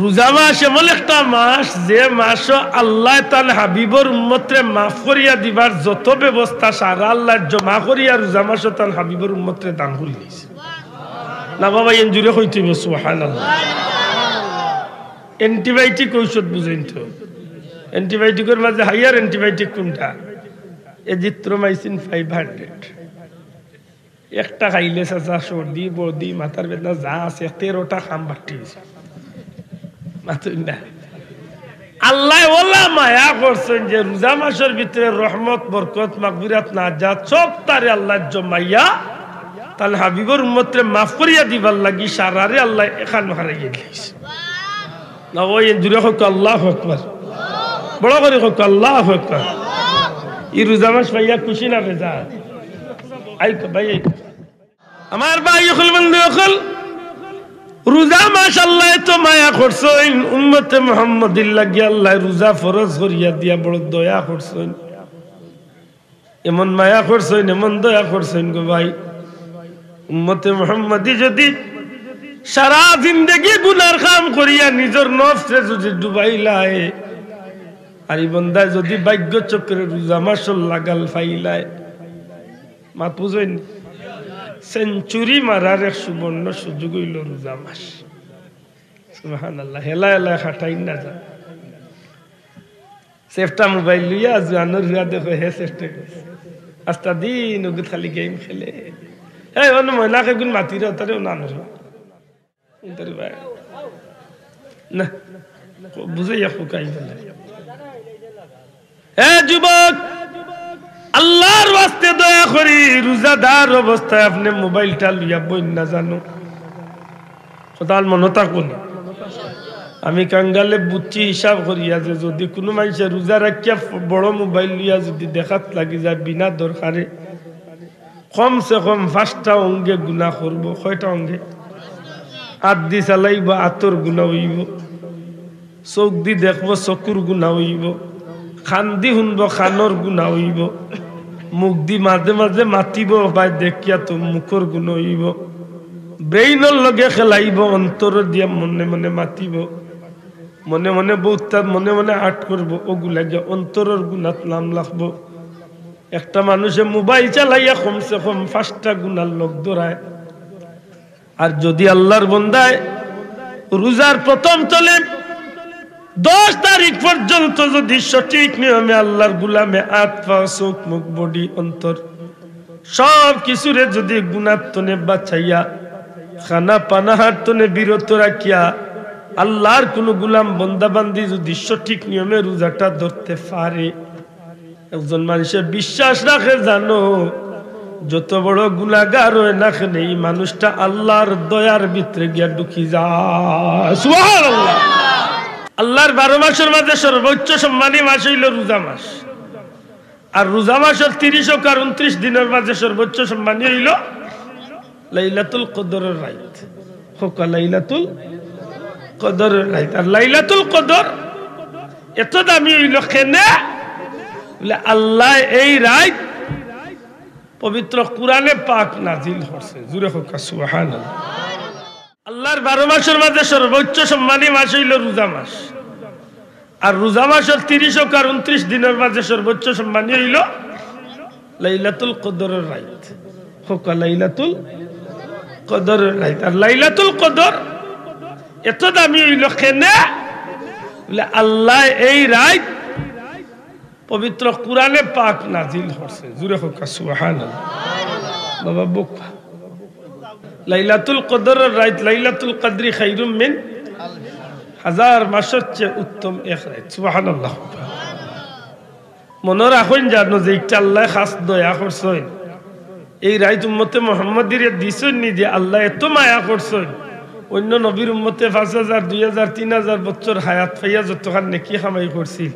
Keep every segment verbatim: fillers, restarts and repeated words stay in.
রোজা মাস এমন একটা মাস, যে মাসো আল্লায় তান হাবিবর উম্মতরে মাফ করিয়া দিবার যত ব্যবস্থা সারা আল্লায় জমা করিয়া রোজা মাসো তান হাবিবর উম্মতরে দান করি দিছে। না বাবা, এন জুরে কইতে অইবো, সুবহানাল্লাহ। Antibiotic ঔষধ বুঝইন তো, antibiotic-র মাঝে higher antibiotic কোনটা? Azithromycin five hundred। একটা খাইলে চাচা সর্দি, বর্দি, মাথার বেদনা যা আছে, তেরোটা কাম বাট্টি অইছে। মাতুন না। আল্লায় অলা মায়া করছইন যে রোজা মাসর ভিতরে রহমত, বরকত, মাগফিরাত, নাজাত সব তারে আল্লায় জমাইয়া তান হাবিবর উম্মতরে মাফ করিয়া দিবার লাগি সারারে আল্লায় এখান হারাইয়া দিছে। না, ওই জুরে কউক্কা আল্লাহু আকবার, বড় করি কউক্কা আল্লাহু আকবার। ই রোজা মাস পাইয়া খুশি না বেজার? আই কো ভাই, আই কো। আমার ভাই অকল, বন্ধু অকল, রোজা মাস আল্লায় এত মায়া করছইন, উম্মতে মুহাম্মদীর লাগি আল্লায় রোজা ফরজ করিয়া দিয়া বড় দয়া করছইন। এমন মায়া করছইন, এমন দয়া করছইন গো ভাই। উম্মতে মুহাম্মদী যদি সারা জিন্দেগি গুনার কাম করিয়া নিজর নফসরে যদি ডুবাইলায়, আর ই বন্দায় যদি ভাগ্য চক্রে রোজা মাসর লাগাল পাইলায়, মাত বুঝইন? সেঞ্চুরি মারার এক সুবর্ণ সুযোগ অইলো রোজা মাস। সুবহানাল্লাহ, হেলা হেলা খাটাইন না যা। সেফটা মোবাইল লইয়া জুয়ানর হুয়া দেখো, হে সেফটে গেছে। আস্তা দিন ওগুত খালি গেম খেলে। এই অন্য ময়নাকে গুণ মাতিরা, তারে অন্য আনর হুয়া। তারে ভাই। না, বুঝাইয়া কউক্কা আই বলে। হে যুবক, আল্লাহর ওয়াস্তে দয়া করি, রোজাদার অবস্থায় আপনে মোবাইলটা লইয়া বইন না জানো। কথা মনো থাকবো নি? আমি কাঙ্গালে বুঝছি হিসাব করিয়া যে যদি কুনু মানষে রোজা রাখিয়া ফ-, বড় মোবাইল লইয়া যদি দেখাত লাগি যায় বিনা দরকারে, কমসে কম পাঁচটা অঙ্গে গুনা করবো। কয়টা অঙ্গে? আত দি চালাইবো, আতর গুনা অইবো। চউখ দি দেখবো, চকুর গুনা অইবো। কান দি হুনবো, কানর গুনা অইবো। মুখ দি মাঝে মাঝে মাতিবো, ভাই দেখিয়া তো মুখর গুনা অইবো। ব্রেইনর লগে খেলাইবো, অন্তর দিয়া মনে মনে মাতিবো। মনে মনে বউততা, মনে মনে আট করবো, ওগুলা গিয়া অন্তরর গুনাত নাম লাগবো। একটা মানুষে মোবাইল চালাইয়া কমসে কম পাঁচটা গুনার লগ ধরায়। আর যদি আল্লাহর বন্দায় রোজার প্রথম তলে দশ তারিখ পর্যন্ত যদি সঠিক নিয়মে আল্লাহর গুলামে আত, পাও, চউখ, মুখ, বডি, অন্তর সব কিছুরে যদি গুনার তনে বাঁচাইয়া, খানা পানাহার তনে বিরত রাখিয়া, আল্লাহর কুনু গুলাম বন্দা বান্দি যদি সঠিক নিয়মে রোজাটা ধরতে পারে, একজন মানষে বিশ্বাস রাখে জানো, যত বড় গুনাগার অয় না কেনে, ই মানুষটা আল্লাহর দয়ার ভিতরে গিয়া ঢুকি যায়। সুবহানাল্লাহ। আল্লাহর বারো মাসর মাঝে সর্বোচ্চ সম্মানী মাস অইলো রোজা মাস। আর রোজা মাসর তিরিশ অউক আর ঊনত্রিশ দিনর মাঝে সর্বোচ্চ সম্মানী অইলো লাইলাতুল কদরর রাইত। কউক্কা লাইলাতুল কদরর রাইত। আর লাইলাতুল কদর এত দামি অইলো কেনে? বলে আল্লায় এই রাইত পবিত্র কোরআনে পাক নাজিল করছে। জুরে কউক্কা সুবহানাল্লাহ। আল্লাহর বারো মাসর মাঝে সর্বোচ্চ সম্মানী মাস অইলো রোজা মাস। আর রোজা মাসর তিরিশ অউক আর ঊনত্রিশ দিনর মাঝে সর্বোচ্চ সম্মানী অইলো লাইলাতুল কদরর রাইত। কউক্কা লাইলাতুল কদরর রাইত। আর লাইলাতুল কদর এত দামি অইলো কেনে? বলে আল্লায় এই রাইত পবিত্র কোরআনে পাক নাজিল করছে। জুরে কউক্কা সুবহানাল্লাহ। বাবা বউক্কা। লাইলাতুল কদরর রাইত, লাইলাতুল কদরি খাইরুম মিন হাজার মাসর চেয়ে উত্তম এক রাইত। সুবহানাল্লাহ। মনো রাখইন জানো যে একটা আল্লায় খাস দয়া করছইন। এই রাইত উম্মতে মুহাম্মদীরে দিছইন নি যে আল্লায় এত মায়া করছইন। অন্য নবীর উম্মতে পাঁচ হাজার, দুই হাজার, তিন হাজার বছর হায়াত পাইয়া যতখান নেকি কামাই করছিল,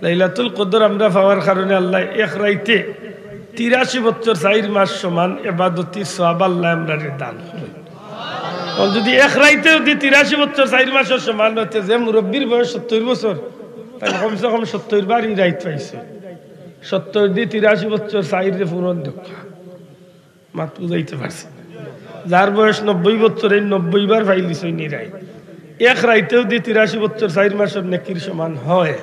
লাইলাতুল কদর আমরা পাওয়ার কারণে আল্লায় এক রাইতে তিরাশি বছর চাইর মাস সমান এবাদতির সওয়াব আল্লায় আমরারে দান করইন। অখন যদি এক রাইতে যদি তিরাশি বছর চাইর মাসর সমান অইতে, যে মুরব্বির বয়স সত্তইর বছর, তাইলে কমসে কম সত্তইর বার ই রাইত পাইছে। সত্তইর দি তিরাশি বছর চাইররে পূরণ দেউক্কা। মাত বুঝাইতে পারছি? যার বয়স নব্বই বছর, এই নব্বই বার পাইলিছইন ই রাইত। এক রাইতেও যদি তিরাশি বছর চাইর মাসর নেকির সমান হয়,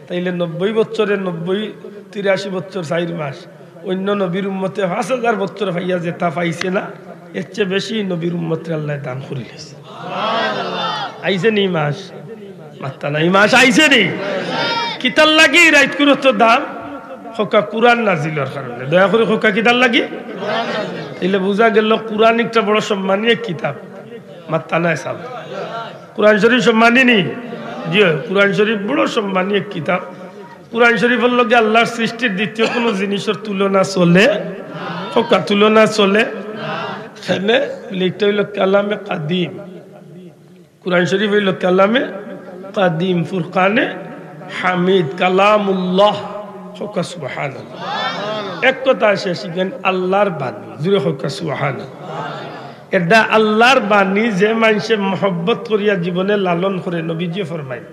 তাইলে নব্বই বছরে নব্বই, তিরাশি বছর চাইর মাস, অন্য নবীর উম্মতে পাঁচ হাজার বছর পাইয়া যেতা পাইছে না, এর চেয়ে বেশি নবীর উম্মতরে আল্লায় দান করিলিছে। আইছে নি মাস? মাত্তা নাই, মাস আইছে নি? কিতার লাগি রাইতকুর অত দাম? কউক্কা কুরআন নাজিলর কারণে। দয়া করি কউক্কা কিতার লাগি? তাইলে বুঝা গেল কুরআন একটা বড় সম্মানী এক কিতাব। মাত্তা নাই সাব। কুরআন শরীফ সম্মানী নি? জি অয়, কুরআন শরীফ বড় সম্মানী এক কিতাব। কুরআন শরীফর লগে আল্লার সৃষ্টির দ্বিতীয় কুনু জিনিসর তুলনা চলে? কউক্কা তুলনা চলে? কেনে? ইটা অইলো কালামে কাদিম। কুরআন শরীফ অইলো কালামে কাদিম, ফুরকানে হামিদ, কালামুল্লাহ। কউক্কা সুবহানাল্লাহ। এক কথায় শেষ, ইখান আল্লার বাণী। জুরে কউক্কা সুবহানাল্লাহ। এটা আল্লার বাণী, যে মানষে মহব্বত করিয়া জীবনে লালন করে, নবীজিয়ে ফরমাইন,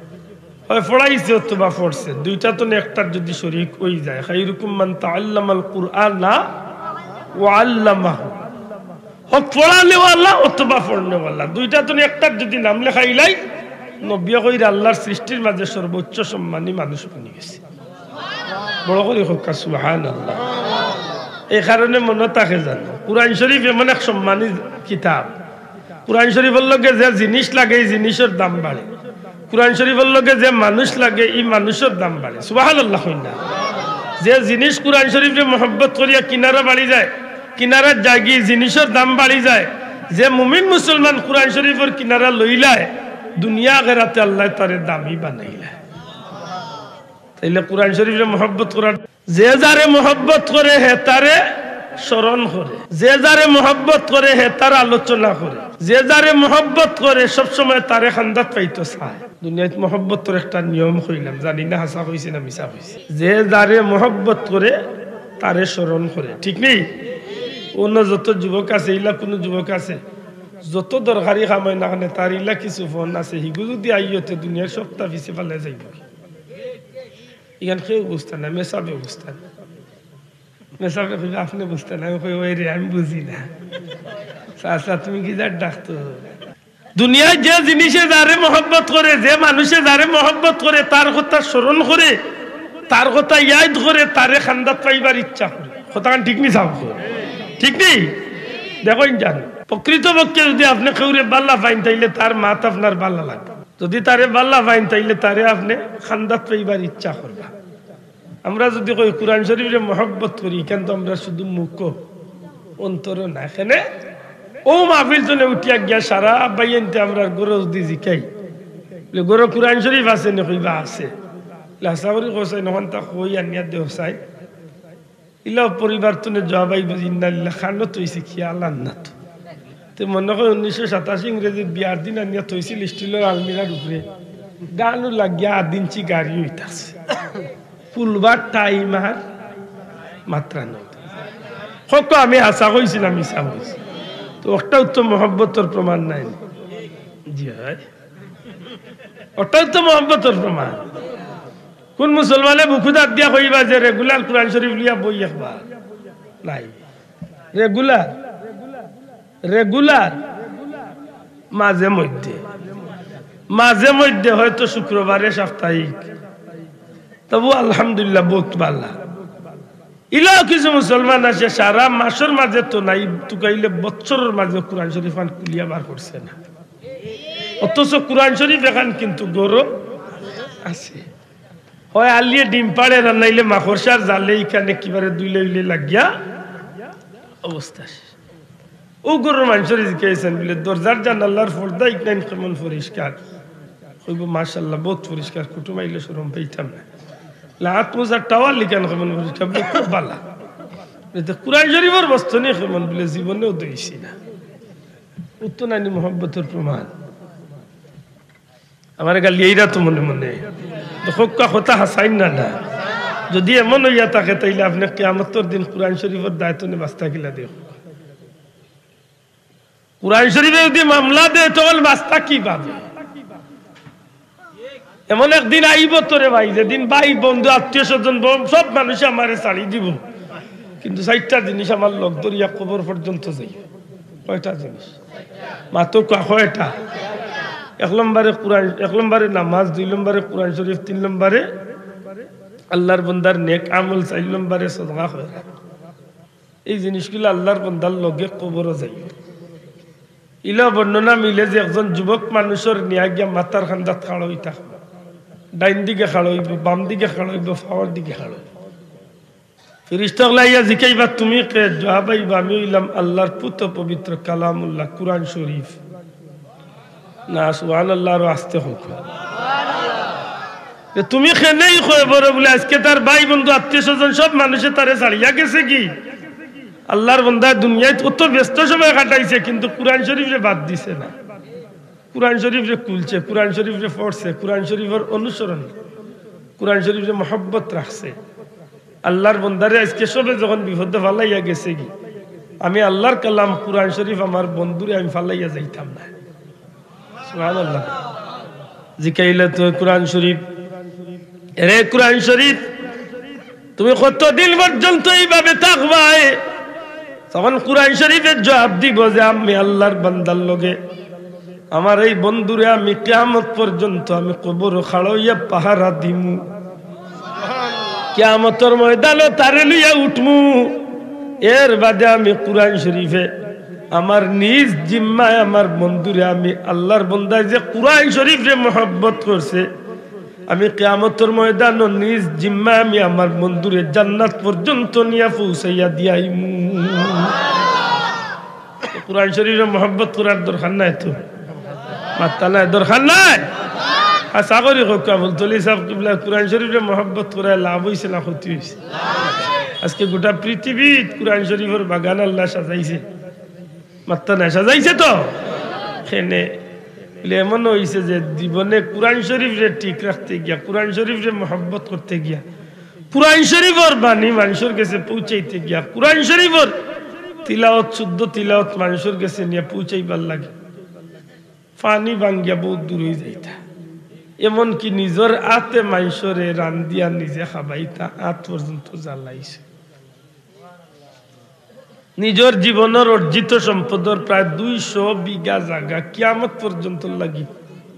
হয় পড়াইছে অথবা পড়ছে, দুইটা তনে একটার যদি শরিক অই যায়, খাইরুকুম মান তাআল্লামাল কুরআনা ওয়া আল্লামাহু। হয় পড়ানেওয়ালা অথবা পড়নেওয়ালা, দুইটা তনে একটার যদি নাম লেখাইলাই, নবিয়ে কইরা আল্লার সৃষ্টির মাঝে সর্বোচ্চ সম্মানী মানুষ বনি গেছে। বড় করি কউক্কা সুবহানাল্লাহ। এই কারণে মনো থাকে জানো, কুরআন শরীফ এমন এক সম্মানী কিতাব, কুরআন শরীফর লগে যে জিনিস লাগে, এই জিনিসর দাম বাড়ে। কুরআন শরীফর লগে যে মানুষ লাগে, ই মানুষর দাম বাড়ে। সুবহানাল্লাহ কইন না? যে জিনিস কুরআন শরীফরে মহব্বত করিয়া কিনারা বাড়ি যায়, কিনারাত যায়গি, জিনিসর দাম বাড়ি যায়। যে মুমিন মুসলমান কুরআন শরীফর কিনারা লইলায়, দুনিয়া আখেরাতে আল্লায় তারে দামি বানাইলায়। তাইলে কুরআন শরীফরে মহব্বত করার, যে যারে মহব্বত করে হে তারে স্মরণ করে, যে যারে মহব্বত করে হে তার আলোচনা করে, যে যারে মহব্বত করে সবসময় তারে খান্দাত পাইতো চায়। দুনিয়াত মহব্বতর একটা নিয়ম কইলাম, জানি না হাছা কইছি না মিছা কইছি। যে যারে মহব্বত করে তারে স্মরণ করে, ঠিক নি? অন্য যত যুবক আছে, ইলা কুনু যুবক আছে, যত দরকারি কাম অয় না কেনে, তার ইলা কিছু ফোন আছে, হিগু যদি আইয়তে দুনিয়ার সবটা পিছে ফালাই যাইব। ইখান কেউ বুঝতা না, মেসাবে বুঝতা না। মেসাবে কইবা, "আপনে বুঝতা না।" আমি কই, "ওই রে, আমি বুঝি না।" চাচা, তুমি কি যার ডাকতো? দুনিয়ায় যে জিনিসে যারে মহব্বত করে, যে মানুষে যারে মহব্বত করে, তার কথা স্মরণ করে, তার কথা ইয়াদ করে, তারে খান্দাত পাইবার ইচ্ছা করে। কথাখান ঠিক নি সাব? ঠিক নি? দেখইন জান, প্রকৃতপক্ষে যদি আপনে কেউরে বালা পাইন, তাইলে তার মাত আপনার বালা লাগে। যদি তারে বালা পাইন, তাইলে তারে আপনে খান্দাত পাইবার ইচ্ছা করবা। আমরা যদি কই কুরআন শরীফরে মহব্বত করি, ইখান তো আমরা শুধু মুখো, অন্তরো না। কেনে? অউ মাহফিল তনে উঠিয়া গিয়া সারা বাইয়াইন্তে আমরার ঘরো যদি জিকাই, বলে, "ঘরো কুরআন শরীফ আছে নি?" কইবা, "আছে।" বলে, "হাছা করি কও চাইন, অখানতা কই আনিয়া দেও চাইন।" ইলা পরিবার তনে জবাব আইবো, "ইন্না লিল্লাহ, খানো থইছি, খিয়াল আর না তো।" তে মনো কয় উনিশশো সাতাশি ইংরেজির বিয়ার দিন আনিয়া থইছিল স্টিলর আলমিরার উপরে, গানও লাগিয়া আধা ইঞ্চি গাড়ি অইতাছে। ফুলবার টাইম আর মাত্রা নাই। কউক্কা আমি হাছা কইছি না মিছা কইছি? তো অটাউ তো মহব্বতর প্রমাণ নায় নি? জি অয়, অটাউ তো মহব্বতর প্রমাণ। কুন মুসলমানে বুকুত আত দিয়া কইবা যে রেগুলার কুরআন শরীফ লইয়া বই একবার? নাই। রেগুলার, রেগুলার, মাঝে মধ্যে, মাঝে মধ্যে হয়তো শুক্রবারে সাপ্তাহিক, তবু আলহামদুলিল্লাহ বউত বালা। ইলাও কিছু মুসলমান আছে সারা মাসর মাঝে তো নাই, তুকাইলে বছরর মাঝে কুরআন শরীফ খান খুলিয়া বার করছে না, অথচ কুরআন শরীফ এখান কিন্তু ঘরো আছে। হয় আলিয়ে ডিম পাড়ে, আর নাইলে মাকড়সার জালে ইখান একেবারে দুইলে উইলে লাগিয়া অবস্থা শেষ। অউ ঘরর মানষরে জিকাইছইন বলে, "দরজার জানালার পর্দা ইখান কেমন পরিষ্কার?" কইবো, "মাশাআল্লাহ, বউত পরিষ্কার, কুটুম আইলে শরম পাইতাম না।" "লাত মোজার টাওয়াল ইখান কেমন পরিষ্কার?" বলে, "খুব বালা।" বলে, "তে কুরআন শরীফর বস্তু নি কেমন?" বলে, "জীবনেও ধইছি না।" উত্তর নানি মহব্বতর প্রমাণ। আমারে গালি এইরা তো মনে মনে। তো কউক্কা কথা হাছাইন না, না। যদি এমন অইয়া থাকে, তাইলে আপনে কিয়ামতর দিন কুরআন শরীফর দায় তনে বাঁচতা কিলা দেখো। কুরআন শরীফে যদি মামলা দেয়, তখন বাঁচতা কিভাবে? এমন একদিন আইবো তো রে ভাই, যেদিন ভাই, বন্ধু, আত্মীয় স্বজন, ব-, সব মানুষে আমারে ছাড়ি দিবো, কিন্তু চাইরটা জিনিস আমার লগ ধরিয়া কবর পর্যন্ত যাইবো। কয়টা জিনিস? মাতো কয়-, কয়টা? এক নম্বরে কোরআন, এক নম্বরে নামাজ, দুই নম্বরে কোরআন শরীফ, তিন নম্বরে আল্লাহর বন্দার নেক আমল, চাইর নম্বরে সদকা খয়রাত। এই জিনিসগুলা আল্লাহর বন্দার লগে কবরো যাইবো। ইলা বর্ণনা মিলে যে একজন যুবক মানুষর নিয়া গিয়া মাথার কান্দাত খাড়া অইতা, ডাইন দিকে খাড়া অইবো, বাম দিকে খাড়া অইবো, ফাওর দিকে খাড়া অইবো। ফিরিস্তা অকলে আইয়া জিকাইবা, "তুমি কে?" জবাব আইবো, "আমি অইলাম আল্লাহর পুত পবিত্র কালামুল্লাহ, কোরআন শরীফ।" না, সুবহানাল্লাহ, আরো আস্তে কউক্কা। যে তুমি কেনে ই কবরো বুলে, আজকে তার ভাই বন্ধু আত্মীয় স্বজন সব মানুষে তারে ছাড়িয়া গেছে গি। আল্লাহর বন্দায় দুনিয়াত অত ব্যস্ত সময় কাটাইছে, কিন্তু কোরআন শরীফরে বাদ দিছে না। কোরআন শরীফরে খুলছে, কোরআন শরীফরে পড়ছে, কোরআন শরীফর অনুসরণ, কোরআন শরীফরে মহব্বত রাখছে। আল্লাহর বন্দারে আজকে সবে যখন বিপদো ফালাইয়া গেছে গি, আমি আল্লাহর কালাম কোরআন শরীফ আমার বন্ধুরে আমি ফালাইয়া যাইতাম না। সুবহানাল্লাহ। জিকাইলা তো কোরআন শরীফ, "এরে কোরআন শরীফ, তুমি কতদিন পর্যন্ত এইভাবে থাকবায়?" তখন কোরআন শরীফে জবাব দিবো যে, "আমি আল্লাহর বান্দার লগে আমার এই বন্ধুরে আমি কিয়ামত পর্যন্ত আমি কবরো খাড়া অইয়া পাহারা দিমু। কিয়ামতর ময়দানো তারে লইয়া উঠমু। এর বাদে আমি কোরআন শরীফে আমার নিজ জিম্মায় আমার বন্ধুরে আমি আল্লাহর বন্দায় যে কোরআন শরীফরে মহব্বত করছে, আমি কিয়ামতর ময়দানো নিজ জিম্মায় আমি আমার বন্ধুরে জান্নাত পর্যন্ত নিয়া পৌঁছাইয়া দিয়াইমু।" কোরআন শরীফরে মহব্বত করার দরকার নাই তো? মাত্তা নাই, দরকার নাই? আশা করি কউক্কা, ফুলতলি সাব কিবলা, কোরআন শরীফরে মহব্বত করায় লাভ অইছে না ক্ষতি অইছে? আজকে গোটা পৃথিবীত কোরআন শরীফর বাগান আল্লায় সাজাইছে। মাত্তা নাই, সাজাইছে তো? কেনে বুলে এমন অইছে যে জীবনে কোরআন শরীফরে ঠিক রাখতে গিয়া, কোরআন শরীফরে মহব্বত করতে গিয়া, কোরআন শরীফর বাণী মানষর গেছে পৌঁছাইতে গিয়া, কোরআন শরীফর তিলাওয়াত, শুদ্ধ তিলাওয়াত মানষর গেছে নিয়া পৌঁছাইবার লাগি পানি ভাঙ্গিয়া বউত দূর অইযাইতা। এমনকি নিজর আতে মানষরে রান্দিয়া নিজে খাবাইতা, আত পর্যন্ত জ্বালাইছে। নিজর জীবনর অর্জিত সম্পদর প্রায় দুইশো বিঘা জাগা কিয়ামত পর্যন্ত লাগি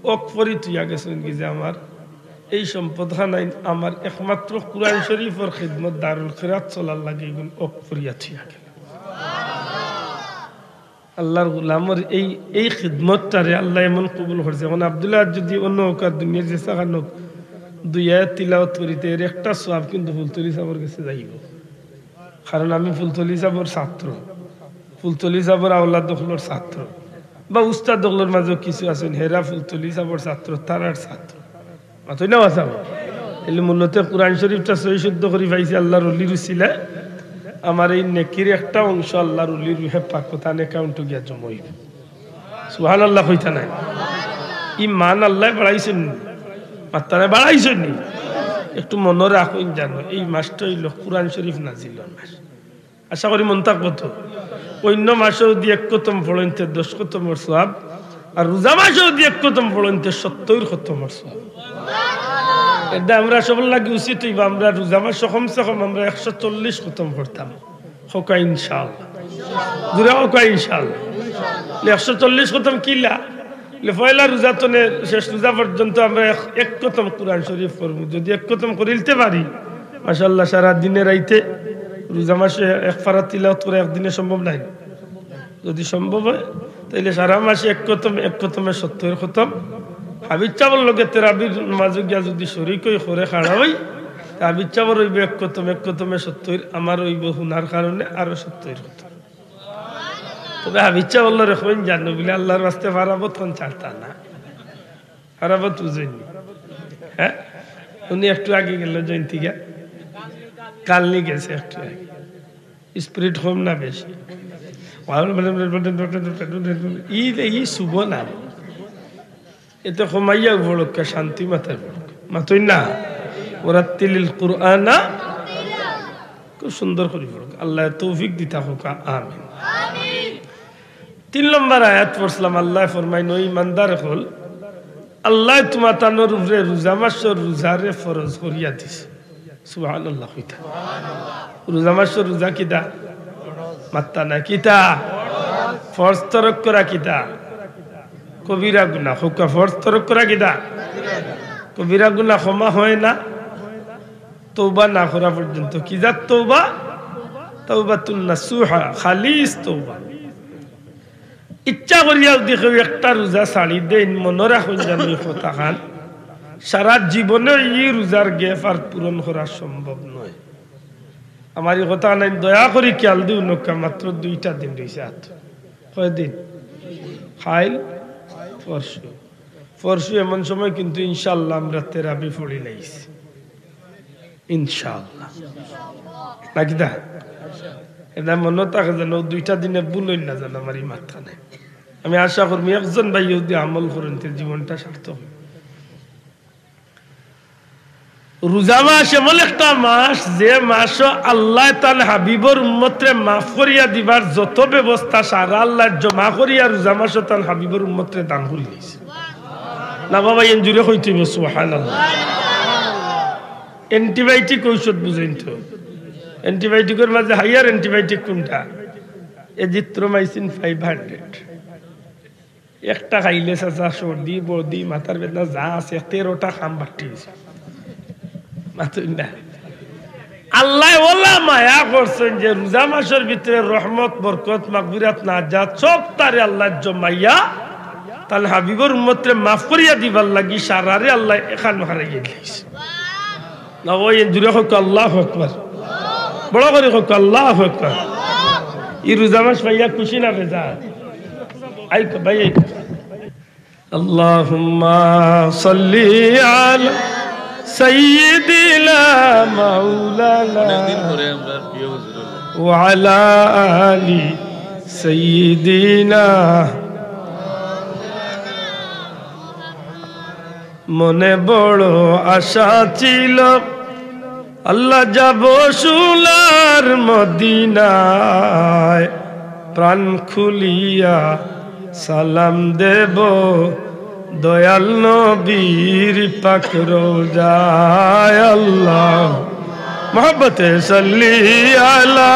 অকফ করি থুইয়া গেছইন গি যে আমার এই সম্পদ খানাইন আমার একমাত্র কোরআন শরীফর খিদমত দারুল খিরাত চলার লাগি ইগুন অকফ করিয়া থুইয়া গেলা। আল্লাহর গোলামর এই, এই খিদমতটারে আল্লায় এমন কবুল করছে। এখন আব্দুল্লাহ যদি অন্য হউক আর দুনিয়ার যে সাখান হউক, দুই আয়াত তিলাওয়াত করিতে এর একটা সওয়াব কিন্তু ফুলতলি সাবর গেছে যাইবো। কারণ আমি ফুলতলি সাবর ছাত্র, ফুলতলি সাবর আওলাদ অকলর ছাত্র, বা উস্তাদ অকলর মাঝেও কিছু আছইন, হেরা ফুলতলি সাবর ছাত্র, তারার ছাত্র। মাতইন না বাঁচাবো। তাইলে মূলত কোরআন শরীফটা সহি শুদ্ধ করি পাইছি আল্লাহর ওলির উসিলায়। আমার এই নেকির একটা অংশ আল্লাহর ওলির রুহে পাক তান অ্যাকাউন্টো গিয়া জমা অইবো। সুবহানাল্লাহ কইতা নায়? ই মান আল্লায় বাড়াইছইন নি? মাত্তা নাই, বাড়াইছইন নি? একটু মনো রাখইন জানো, এই মাসটা অইলো কোরআন শরীফ নাজিলর মাস। আশা করি মনো থাকবো তো। অইন্য মাসে যদি এক খতম পড়ইন তে দশ খতমর সওয়াব, আর রোজা মাসে যদি এক খতম পড়ইন তে সত্তইর খতমর সওয়াব। এরদায় আমরা সবর লাগি উচিত অইবো, আমরা রোজা মাসে কমসে কম আমরা একশো চল্লিশ খতম পড়তাম। কউক্কা ইনশাআল্লাহ। জোরে কউক্কা ইনশাআল্লাহ। একশো চল্লিশ খতম কিলা? লে পয়লা রোজা তনে শেষ রোজা পর্যন্ত আমরা এক, এক খতম কোরআন শরীফ পড়মু। যদি এক খতম করিলতে পারি, মাশাআল্লাহ, সারা দিনে রাইতে রোজা মাসে এক পারা তিলাওয়াত করা একদিনে সম্ভব নায়। যদি সম্ভব অয়, তাইলে সারা মাসে এক খতম, এক খতমে সত্তইর খতম। হাফিজ সাবর লগে তেরাবির নামাজো গিয়া যদি শরিক অই, করে খাড়া অই, তে হাফিজ সাবর অইবো এক খতম, এক খতমে সত্তইর, আমার অইবো হুনার কারণে আরো সত্তইর খতম। তবে হাফিজ সাব আল্লাহরে কইন জানো বুলে আল্লাহর ওয়াস্তে ফারাবত খান ছাড়তা না। ফারাবত বুঝইন নি? হ্যাঁ? উনি একটু আগে গেলা জয়ন্তী গা। কালনি গেছে একটু আগে। স্পিরিট কম না বেশি? ই, ই শুভ না। এতে কমাইয়া পড়উক্কা, শান্তি মাতায় পড়উক্কা। মাতইন না? ওরাত্তিলিল কুরআনা, খুব সুন্দর করি পড়উক্কা। আল্লায় তৌফিক দিতা কউক্কা, আমিন। তিন নম্বর আয়াত পড়ছিলাম, আল্লায় ফরমাইন, "ও ইমানদার অকল, আল্লায় তুমা তানর উপরে রোজা মাসর রোজারে ফরজ করিয়া দিছে।" সুবহানাল্লাহ কইতা। রোজা মাসর রোজা কিতা? মাত্তা না কিতা? ফরজ তরক করা কিতা? কবিরা গুনা। কউক্কা, ফরজ তরক করা কিতা? কবিরা গুনা ক্ষমা হয় না তওবা না করা পর্যন্ত। কি জাত তওবা? তাওবাতুন নাসুহা, খালিস তওবা। ইচ্ছা করিয়া যুদি কেউ একটা রোজা ছাড়ি দেইন, মনো রাখইন জানি কথাখান, সারা জীবনে ই রোজার gap আর পূরণ করা সম্ভব নয়। আমার ই কথাখান দয়া করি খেয়াল দিও নক্কা, মাত্র দুইটা দিন রইছে আর। কয়দিন? কাইল, পরশু। পরশু এমন সময় কিন্তু ইনশাআল্লাহ আমরা তেরাবি পড়িলাইছি। ইনশাআল্লাহ। নাকিতা? এটা মনো থাকে যেন, অউ দুইটা দিনে ভুল অইল না যেন আমার ই মাতখানে। আমি আশা করমু একজন ভাইয়ে যুদি আমল করইন, তে জীবনটা সার্থক অইবো। রোজা মাস এমন একটা মাস, যে মাসো আল্লায় তান হাবিবর উম্মতরে মাফ করিয়া দিবার যত ব্যবস্থা সারা আল্লায় জমা করিয়া রোজা মাসো তান হাবিবর উম্মতরে দান করিলিছে। না বাবা, এন জুরে কইতে অইবো, সুবহানাল্লাহ। Antibiotic ঔষধ বুঝইন তো, antibiotic-র মাঝে higher antibiotic কোনটা? Azithromycin five hundred। একটা খাইলে চাচা সর্দি, বর্দি, মাথার বেদনা যা আছে, তেরোটা কাম বাট্টি অইছে। মাতইন না। আল্লায় অলা মায়া করছইন যে রোজা মাসর ভিতরে রহমত, বরকত, মাগফিরাত, নাজাত সব তারে আল্লায় জমাইয়া তান হাবিবর উম্মতরে মাফ করিয়া দিবার লাগি সারারে আল্লায় এখান হারাইয়া দিলাইছে। না, ওই জুরে কউক্কা আল্লাহু আকবার। বড় করি কউক্কা আল্লাহু আকবার। ই রোজা মাস পাইয়া খুশি না বেজার? আই কউক্কা ভাই, আই কউক্কা। اللهم صل على سيدنا مولانا وعلى آل سيدنا। মনে বড় আশা ছিল, আল্লাহ, যাব সোনার মদিনায়, প্রাণ খুলিয়া সালাম দেব দয়াল নবীর পাক রোজায়। আল্লাহ, মহব্বতে সাল্লি আলা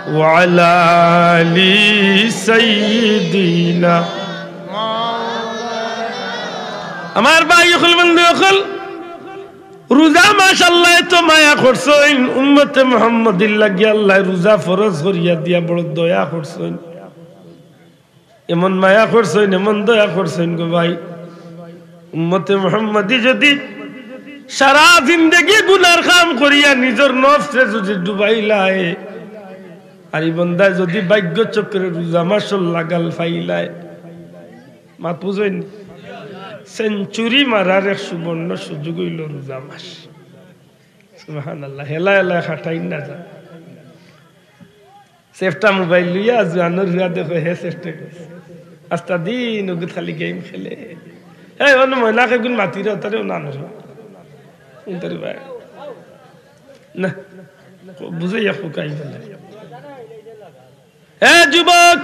ওয়ালা আলি সাইয়্যিদিনা। আমার ভাই অকল, বন্ধু অকল, রোজা মাস আল্লায় এত মায়া করছইন, উম্মতে মুহাম্মদীর লাগি আল্লায় রোজা ফরজ করিয়া দিয়া বড় দয়া করছইন। এমন মায়া করছইন, এমন দয়া করছইন গো ভাই। উম্মতে মুহাম্মদী যুদি সারা জিন্দেগি গুনার কাম করিয়া নিজর নফসরে যুদি ডুবাইলায়, আর ই বন্দায় যুদি ভাগ্য চক্রে রোজা মাসর লাগাল পাইলায়, মাত বুঝইন, century মারার এক সুবর্ণ সুযোগ অইলো রোজা মাস। সুবহানাল্লাহ, হেলা হেলা খাটাইন না যা। সেফটা মোবাইল লইয়া জুয়ানর হুয়া দেখো, হে সেফটে গেছে। আস্তা দিন ওগুত খালি game খেলে। এই, অন্য ময়নাকে গুন মাতিরে, তারে ও নানর। ইন্টারি ভাই। না, বুঝে ইয়া ফুকাই বলে। এ যুবক,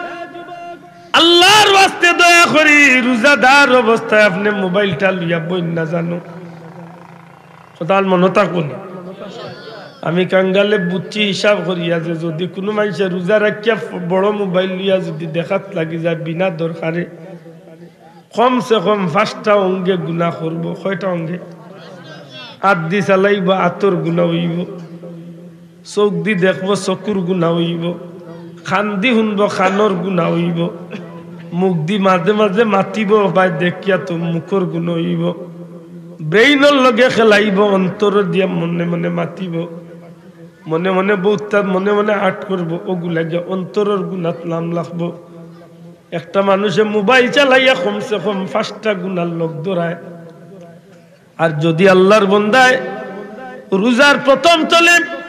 আল্লাহর ওয়াস্তে দয়া করি, রোজাদার অবস্থায় আপনে মোবাইলটা লইয়া বইন না জানো। কথাখান মনো থাকবো নি? আমি কাঙ্গালে বুঝছি হিসাব করিয়া যে যুদি কুনু মানষে রোজা রাখিয়া ফ-, বড় মোবাইল লইয়া যুদি দেখাত লাগি যায় বিনা দরকারে, কমসে কম পাঁচটা অঙ্গে গুনা করবো। কয়টা অঙ্গে? আত দি চালাইবো, আতর গুনা অইবো। চউখ দি দেখবো, চকুর গুনা অইবো। কান দি হুনবো, কানর গুনা অইবো। মুখ দি মাঝে মাঝে মাতিবো, ভাই দেখিয়া তো মুখর গুনা অইবো। ব্রেইনর লগে খেলাইবো, অন্তর দিয়া মনে মনে মাতিবো। মনে মনে বউততা, মনে মনে আট করবো, ওগুলা গিয়া অন্তরর গুনাত নাম লাগবো। একটা মানুষে মোবাইল চালাইয়া কমসে কম পাঁচটা গুনার লগ ধরায়। আর যুদি আল্লাহর বন্দায় রোজার প্রথম তলে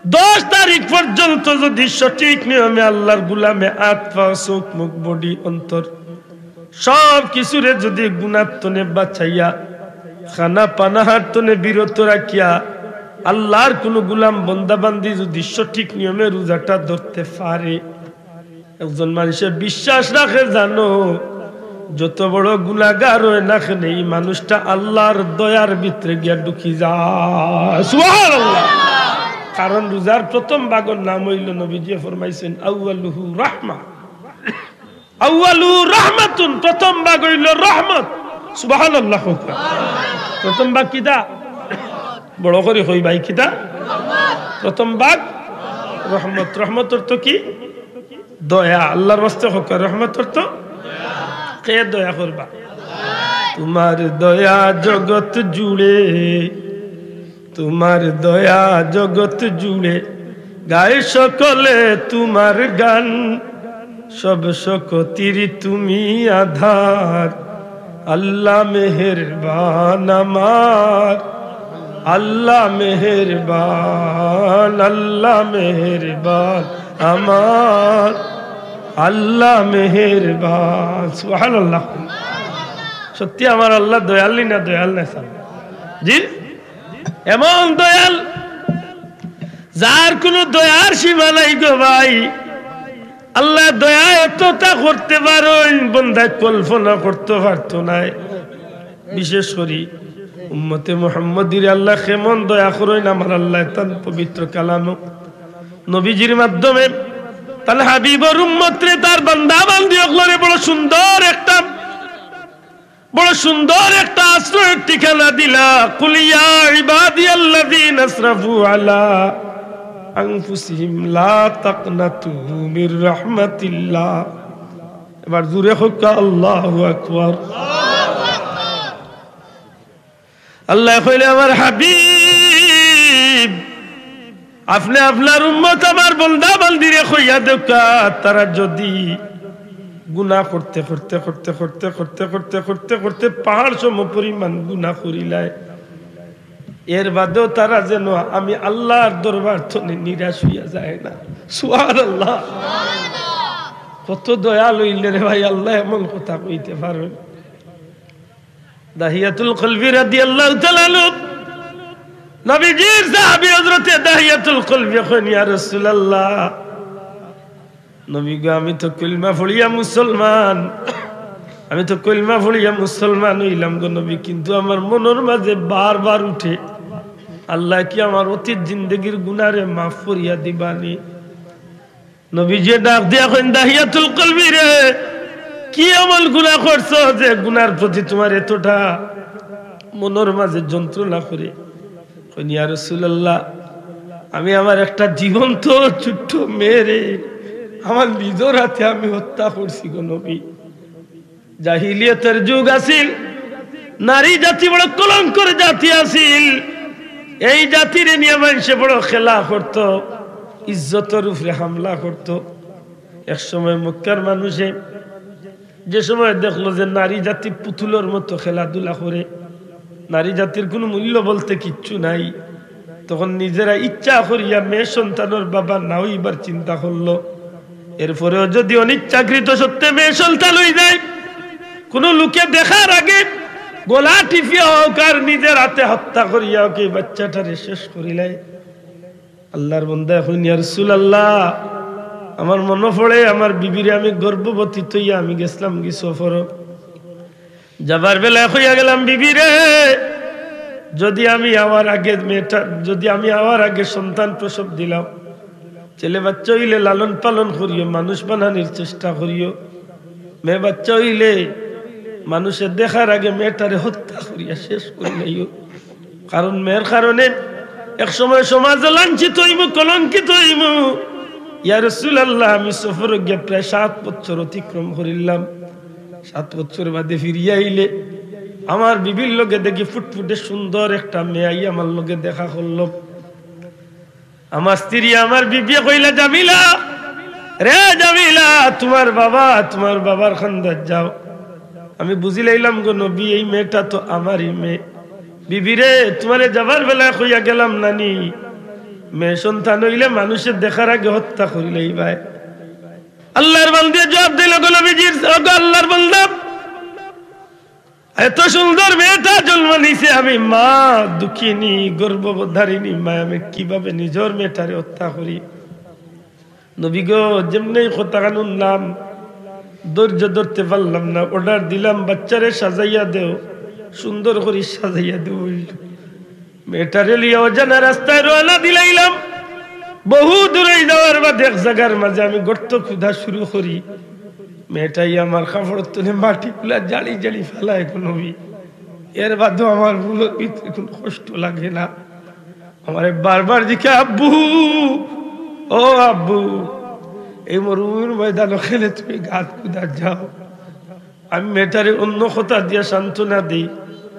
দশ তারিখ পর্যন্ত যুদি সঠিক নিয়মে আল্লাহর গুলামে আত, পাও, চউখ, মুখ, বডি, অন্তর সব কিছুরে যুদি গুনার তনে বাঁচাইয়া, খানা পানাহার তনে বিরত রাখিয়া, আল্লাহর কুনু গুলাম বন্দা বান্দি যুদি সঠিক নিয়মে রোজাটা ধরতে পারে, একজন মানষে বিশ্বাস রাখে জানো, যত বড় গুনাগার অয় না কেনে, ই মানুষটা আল্লাহর দয়ার ভিতরে গিয়া ঢুকি যায়। সুবহানাল্লাহ। কারণ রোজার প্রথম ভাগর নাম অইলো, নবীজিয়ে ফরমাইছইন, "আউয়ালুহু রাহমা।" আউয়ালুহু রাহমাতুন, প্রথম ভাগ অইলো রহমত। সুবহানাল্লাহ কউক্কা। প্রথম ভাগ কিতা? বড় করি কই ভাই, কিতা? প্রথম ভাগ রহমত। রহমত অর্থ কি? দয়া। আল্লাহর ওয়াস্তে কউক্কা, রহমত অর্থ? কে দয়া করবা? তোমার দয়া জগৎ জুড়ে, তোমার দয়া জগৎ জুড়ে, গায় সকলে তোমার গান। সব শক্তির তুমি আধার, আল্লাহ মেহেরবান আমার, আল্লাহ মেহেরবান, আল্লাহ মেহেরবান আমার, আল্লাহ মেহেরবান। সুবহানাল্লাহ। সত্যি আমার আল্লাহ দয়াল নি না দয়াল না, স্যার? জি, এমন দয়াল, যার কোনো দয়ার সীমা নাই গো ভাই। আল্লাহ দয়া এতটা করতে পারইন, বন্দায় কল্পনা করতে পারতো নায়। বিশেষ করি উম্মতে মুহাম্মদীরে আল্লাহ কেমন দয়া করইন, আমার আল্লাহ তান পবিত্র কালামো নবীজির মাধ্যমে তান হাবিবর উম্মতরে, তার বান্দা বান্দি অকলরে বড় সুন্দর একটা, বড় সুন্দর একটা আশ্রয়ের ঠিকানা দিলা। কুল ইয়া ইবাদিয়াল্লাযীনা আসরাফু আলা আনফুসিহিম লা তাকনাতু মির রাহমাতিল্লাহ। এবার জোরে কউক্কা, আল্লাহু আকবার। আল্লায় কইলে, আমার হাবিব, আপনে আপনার উম্মত আমার বন্দা বান্দিরে কইয়া দেউক্কা, তারা যদি গুনাহ করতে করতে করতে করতে করতে করতে করতে করতে পাহাড় সম পরিমাণ গুনাহ করিলায়, এর বাদেও তারা যেন আমি আল্লাহর দরবার থনে নিরাশ অইয়া যায় না। সুবহানাল্লাহ। কত দয়াল অইলে রে ভাই, আল্লাহ এমন কথা কইতে পারইন। দাহিয়াতুল কলবি রাদিয়াল্লাহু তাআলা আনহু, নবীজির সাহাবী হযরতে দাহিয়াতুল কলবি কইন, ইয়া রাসূলুল্লাহ, নবী গো, আমি তো কলমা পড়িয়া মুসলমান, আমি তো কলমা পড়িয়া মুসলমান অইলাম গো নবী, কিন্তু আমার মনর মাঝে বারবার উঠে, আল্লাহ কি আমার অতীত জিন্দেগির গুনারে মাফ করিয়া দিবানি? নবীজিয়ে ডাক দিয়া কইন, দাহিয়াতুল কলবি রে, কি এমন গুনাহ করছো যে গুনার প্রতি তোমার এতটা মনর মাঝে যন্ত্রণা করে? কইন, ইয়া রাসূলুল্লাহ, আমি আমার একটা জীবন্ত ছোট্ট মেয়েরে আমার নিজর হাতে আমি হত্যা করছি গো নবী। জাহিলিয়তর যুগ আছিল, নারী জাতি বড় কলঙ্কর জাতি আছিল। এই জাতিরে নিয়া মানষে বড় খেলা করতো, ইজ্জতর উপরে হামলা করতো। এক সময় মক্কার মানুষে যে সময় দেখলো যে নারী জাতি পুতুলর মতো খেলাধুলা করে, নারী জাতির কোনো মূল্য বলতে কিচ্ছু নাই, তখন নিজেরা ইচ্ছা করিয়া মেয়ে সন্তানর বাবা না অইবার চিন্তা করলো। এরপরেও যদি অনিচ্ছাকৃত সত্ত্বে মেয়ে সন্তান অই যায়, কোনো লোকে দেখার আগে গলা টিপিয়া হউক আর নিজের হাতে হত্যা করিয়া হউক, এই বাচ্চাটারে শেষ করিলায়। আল্লাহর বন্দায় কইন, ইয়া রাসূলুল্লাহ, আমার মনো পড়ে আমার বিবিরে আমি গর্ভবতী থইয়া আমি গেছলাম গি সফরো। যাবার বেলায় কইয়া গেলাম, বিবিরে, যদি আমি আওয়ার আগে মেয়েটা, যদি আমি আওয়ার আগে সন্তান প্রসব দিলাম, ছেলে বাচ্চা অইলে লালন পালন করিও, মানুষ বানানির চেষ্টা করিও। মেয়ে বাচ্চা অইলে মানুষে দেখার আগে মেয়েটারে হত্যা করিয়া শেষ করিলাইও। কারণ মেয়ের কারণে এক সময় সমাজে লাঞ্ছিত অইমু, কলঙ্কিত অইমু। ইয়া রাসূলুল্লাহ, আমি সফরো গিয়া প্রায় সাত বছর অতিক্রম করিলাম। সাত বছর বাদে ফিরিয়া আইলে আমার বিবির লগে দেখি ফুটফুটে সুন্দর একটা মেয়ে আইয়া আমার লগে দেখা করলো। আমার স্ত্রী, আমার বিবিয়ে কইলা, জামিলা, রে জামিলা, তোমার বাবা, তোমার বাবার কান্দাত যাও। আমি বুঝিলাইলাম গো নবী, এই মেয়েটা তো আমারই মেয়ে। বিবি রে, তোমারে যাবার বেলায় কইয়া গেলাম না নি, মেয়ে সন্তান অইলে মানুষে দেখার আগে হত্যা করিলাইবায়। আল্লাহর বান্দায় জবাব দিল, গো নবীজির, ও গো আল্লাহর বান্দা, এত সুন্দর মেয়েটা জন্ম নিছে, আমি মা দুঃখিনী, গর্ভধারিণী মা, আমি কিভাবে নিজর মেয়েটারে হত্যা করি? নবী গো, যেমনেই কথাখান হুনলাম, ধৈর্য ধরতে পারলাম না, order দিলাম, বাচ্চারে সাজাইয়া দেও, সুন্দর করি সাজাইয়া দেও। মেয়েটারে লইয়া অজানা রাস্তায় রওয়ানা দিলাইলাম। বহু দূরে যাওয়ার বাদে এক জাগার মাঝে আমি গর্ত খুদা শুরু করি। মেয়েটাই আমার কাপড়র তলে মাটি গুলা জাড়ি জাড়ি ফালায় গো নবী। এর বাদেও আমার মনর ভিতরে কোনো কষ্ট লাগে না। আমারে বারবার জিকে, "আব্বু, ও আব্বু, এই মরুভূমির ময়দানো কেনে তুমি গাত খুদাত যাও?" আমি মেয়েটারে অন্য কথা দিয়া সান্ত্বনা দেই।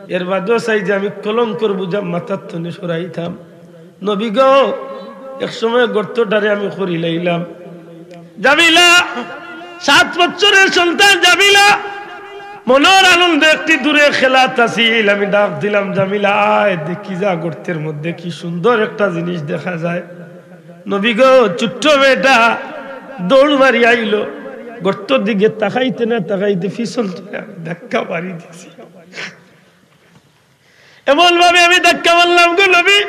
এর বাদেও চাই যে আমি কলঙ্কর বোঝা মাথার তনে সরাইতাম। নবী গো, এক সময় গর্তটারে আমি করি লাইলাম। জামিলা, সাত বছরের সন্তান জামিলা, মনর আনন্দে একটি দূরে খেলাত আছিল। আমি ডাক দিলাম, "জামিলা, আয়, দেখি যা গর্তের মধ্যে কি সুন্দর একটা জিনিস দেখা যায়।" নবী গো, ছোট্ট মেয়েটা দৌড় মারি আইলো, গর্তর দিকে তাকাইতে না তাকাইতে পিছন তনে আমি ধাক্কা মারি দিছি। এমন ভাবে আমি ধাক্কা মারলাম গো নবী,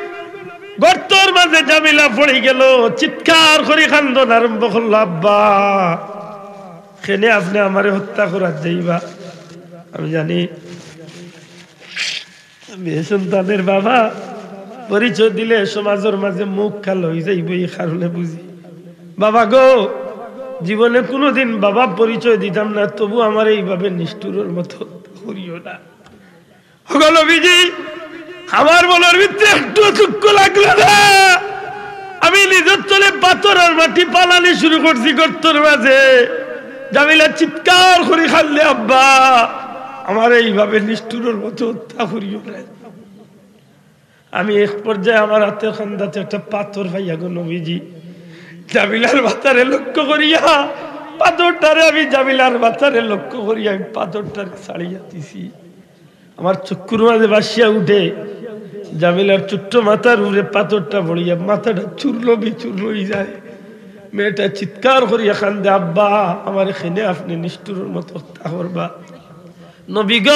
গর্তর মাঝে জামিলা পড়ি গেল, চিৎকার করি কান্দন আরম্ভ করলো, "আব্বা, কেনে আপনে আমারে হত্যা করাত যাইবা?" আমি জানি মেয়ে সন্তানের বাবা পরিচয় দিলে সমাজর মাঝে মুখ কালা অই যাইবো, এই কারণে বুঝি। বাবা গো, জীবনে কোনোদিন বাবা পরিচয় দিতাম না, তবু আমারে এইভাবে নিষ্ঠুরর মতো করিও না। ওগো নবীজি, আমার মনর ভিতরে একটু দুঃখ লাগলো না। আমি নিজর তলে পাথর আর মাটি ফালানি শুরু করছি গর্তর মাঝে। জামিলা চিৎকার করি কান্দে, "আব্বা, আমারে এইভাবে নিষ্ঠুরর মতো হত্যা করিও না।" আমি এক পর্যায়ে আমার আতর কান্দাত একটা পাথর পাইয়া গো নবীজি, জামিলার মাথারে লক্ষ্য করিয়া, পাথরটারে আমি জামিলার মাথারে লক্ষ্য করিয়া আমি পাথরটারে ছাড়িয়া দিছি। আমার চক্ষুর মাঝে ভাসিয়া উঠে জামিলার ছোট্ট মাথার উপরে পাথরটা পড়িয়া মাথাটা চূর্ণ বিচূর্ণ অই যায়। মেয়েটা চিৎকার করিয়া কান্দে, "আব্বা, আমারে কেনে আপনে নিষ্ঠুরর মতো হত্যা করবা?" নবী গো,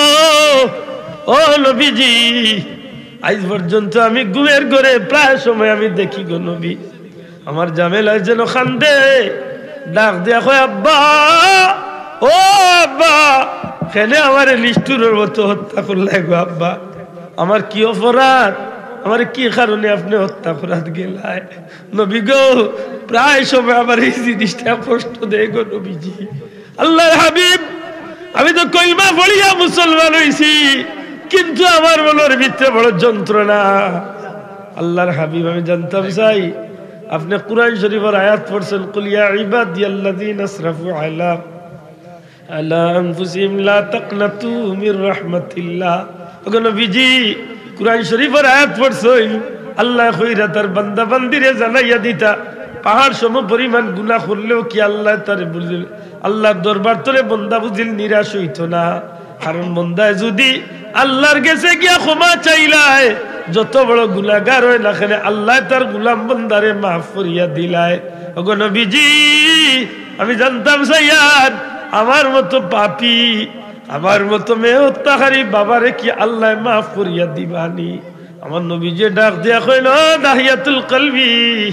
ও নবীজি, আইজ পর্যন্ত আমি ঘুমের ঘরে প্রায় সময় আমি দেখি গো নবী, আমার জামিলায় যেন কান্দে, ডাক দিয়া কয়, "আব্বা, ও আব্বা, কেনে আমারে নিষ্ঠুরর মতো হত্যা করলায় গো আব্বা? আমার কি অপরাধ? আমারে কি কারণে আপনে হত্যা করাত গেলায়?" নবী গো, প্রায় সময় আমার এই জিনিসটা কষ্ট দেয় গো নবীজি। আল্লাহর হাবিব, আমি তো কলমা পড়িয়া মুসলমান অইছি, কিন্তু আমার মনর ভিতরে বড় যন্ত্রণা। আল্লাহর হাবিব, আমি জানতাম চাই, আপনে কোরআন শরীফর আয়াত পড়ছেন, "কুল ইয়া ইবাদিয়াল্লাযীনা আসরাফু আলা, আলা আনফুসিহিম লা তাকনাতু মির রাহমাতিল্লাহ।" ওগো নবীজি, কোরআন শরীফর আয়াত পড়ছইন, আল্লায় কইরা তার বান্দা বান্দিরে জানাইয়া দিতা, পাহাড় সম পরিমাণ গুনাহ করলেও কি আল্লায় তারে বুঝিল, আল্লাহর দরবার তলে বন্দা বুঝিল নিরাশ অইতো না। কারণ বন্দায় যুদি আল্লাহর গেছে গিয়া ক্ষমা চাইলায়, যত বড় গুনাগার অয় না কেনে, আল্লায় তার গুলাম বন্দারে মাফ করিয়া দিলায়। ওগো নবীজি, আমি জানতাম চাইয়ার, আমার মতো পাপী, আমার মতো মেয়ে হত্যাকারী বাবারে কি আল্লায় মাফ করিয়া দিবানি? আমার নবীজি ডাক দিয়া কইল, "ও দাহিয়াতুল কলবি,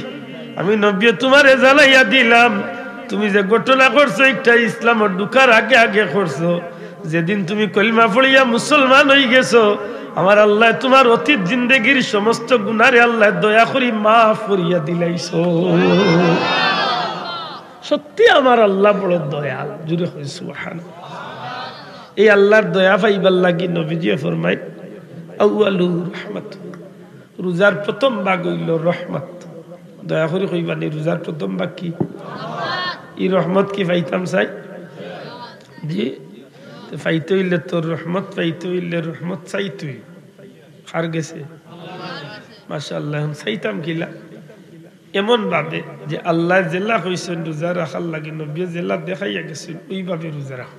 আমি নবীয়ে তুমারে জানাইয়া দিলাম, তুমি যে ঘটনা করছো, একটা ইসলামো ঢুকার আগে আগে করছো। যেদিন তুমি কলিমা পড়িয়া মুসলমান অই গেছো, আমার আল্লায় তুমার অতীত জিন্দেগির সমস্ত গুনারে আল্লায় দয়া করি মাফ করিয়া দিলাইছো।" সত্যি আমার আল্লাহ বড় দয়াল, জুরে কই সুবহান। এই আল্লাহর দয়া পাইবার লাগি নবীজিয়ে ফরমাইন, "আউয়ালু রহমত।" রোজার প্রথম ভাগ অইল রহমত। দয়া করি কইবানি, রোজার প্রথম ভাগ কি? ই রহমত কি পাইতাম চাই? জি, তো পাইতে অইলে তো রহমত, পাইতে অইলে রহমত চাইতে অইব। কার গেছে? মাশাআল্লাহ। এখন চাইতাম কিলা? এমন ভাবে যে আল্লায় যেলা কইছইন রোজা রাখার লাগি, নবীয়ে যেলা দেখাইয়া গেছইন, ওইভাবে রোজা রাখো।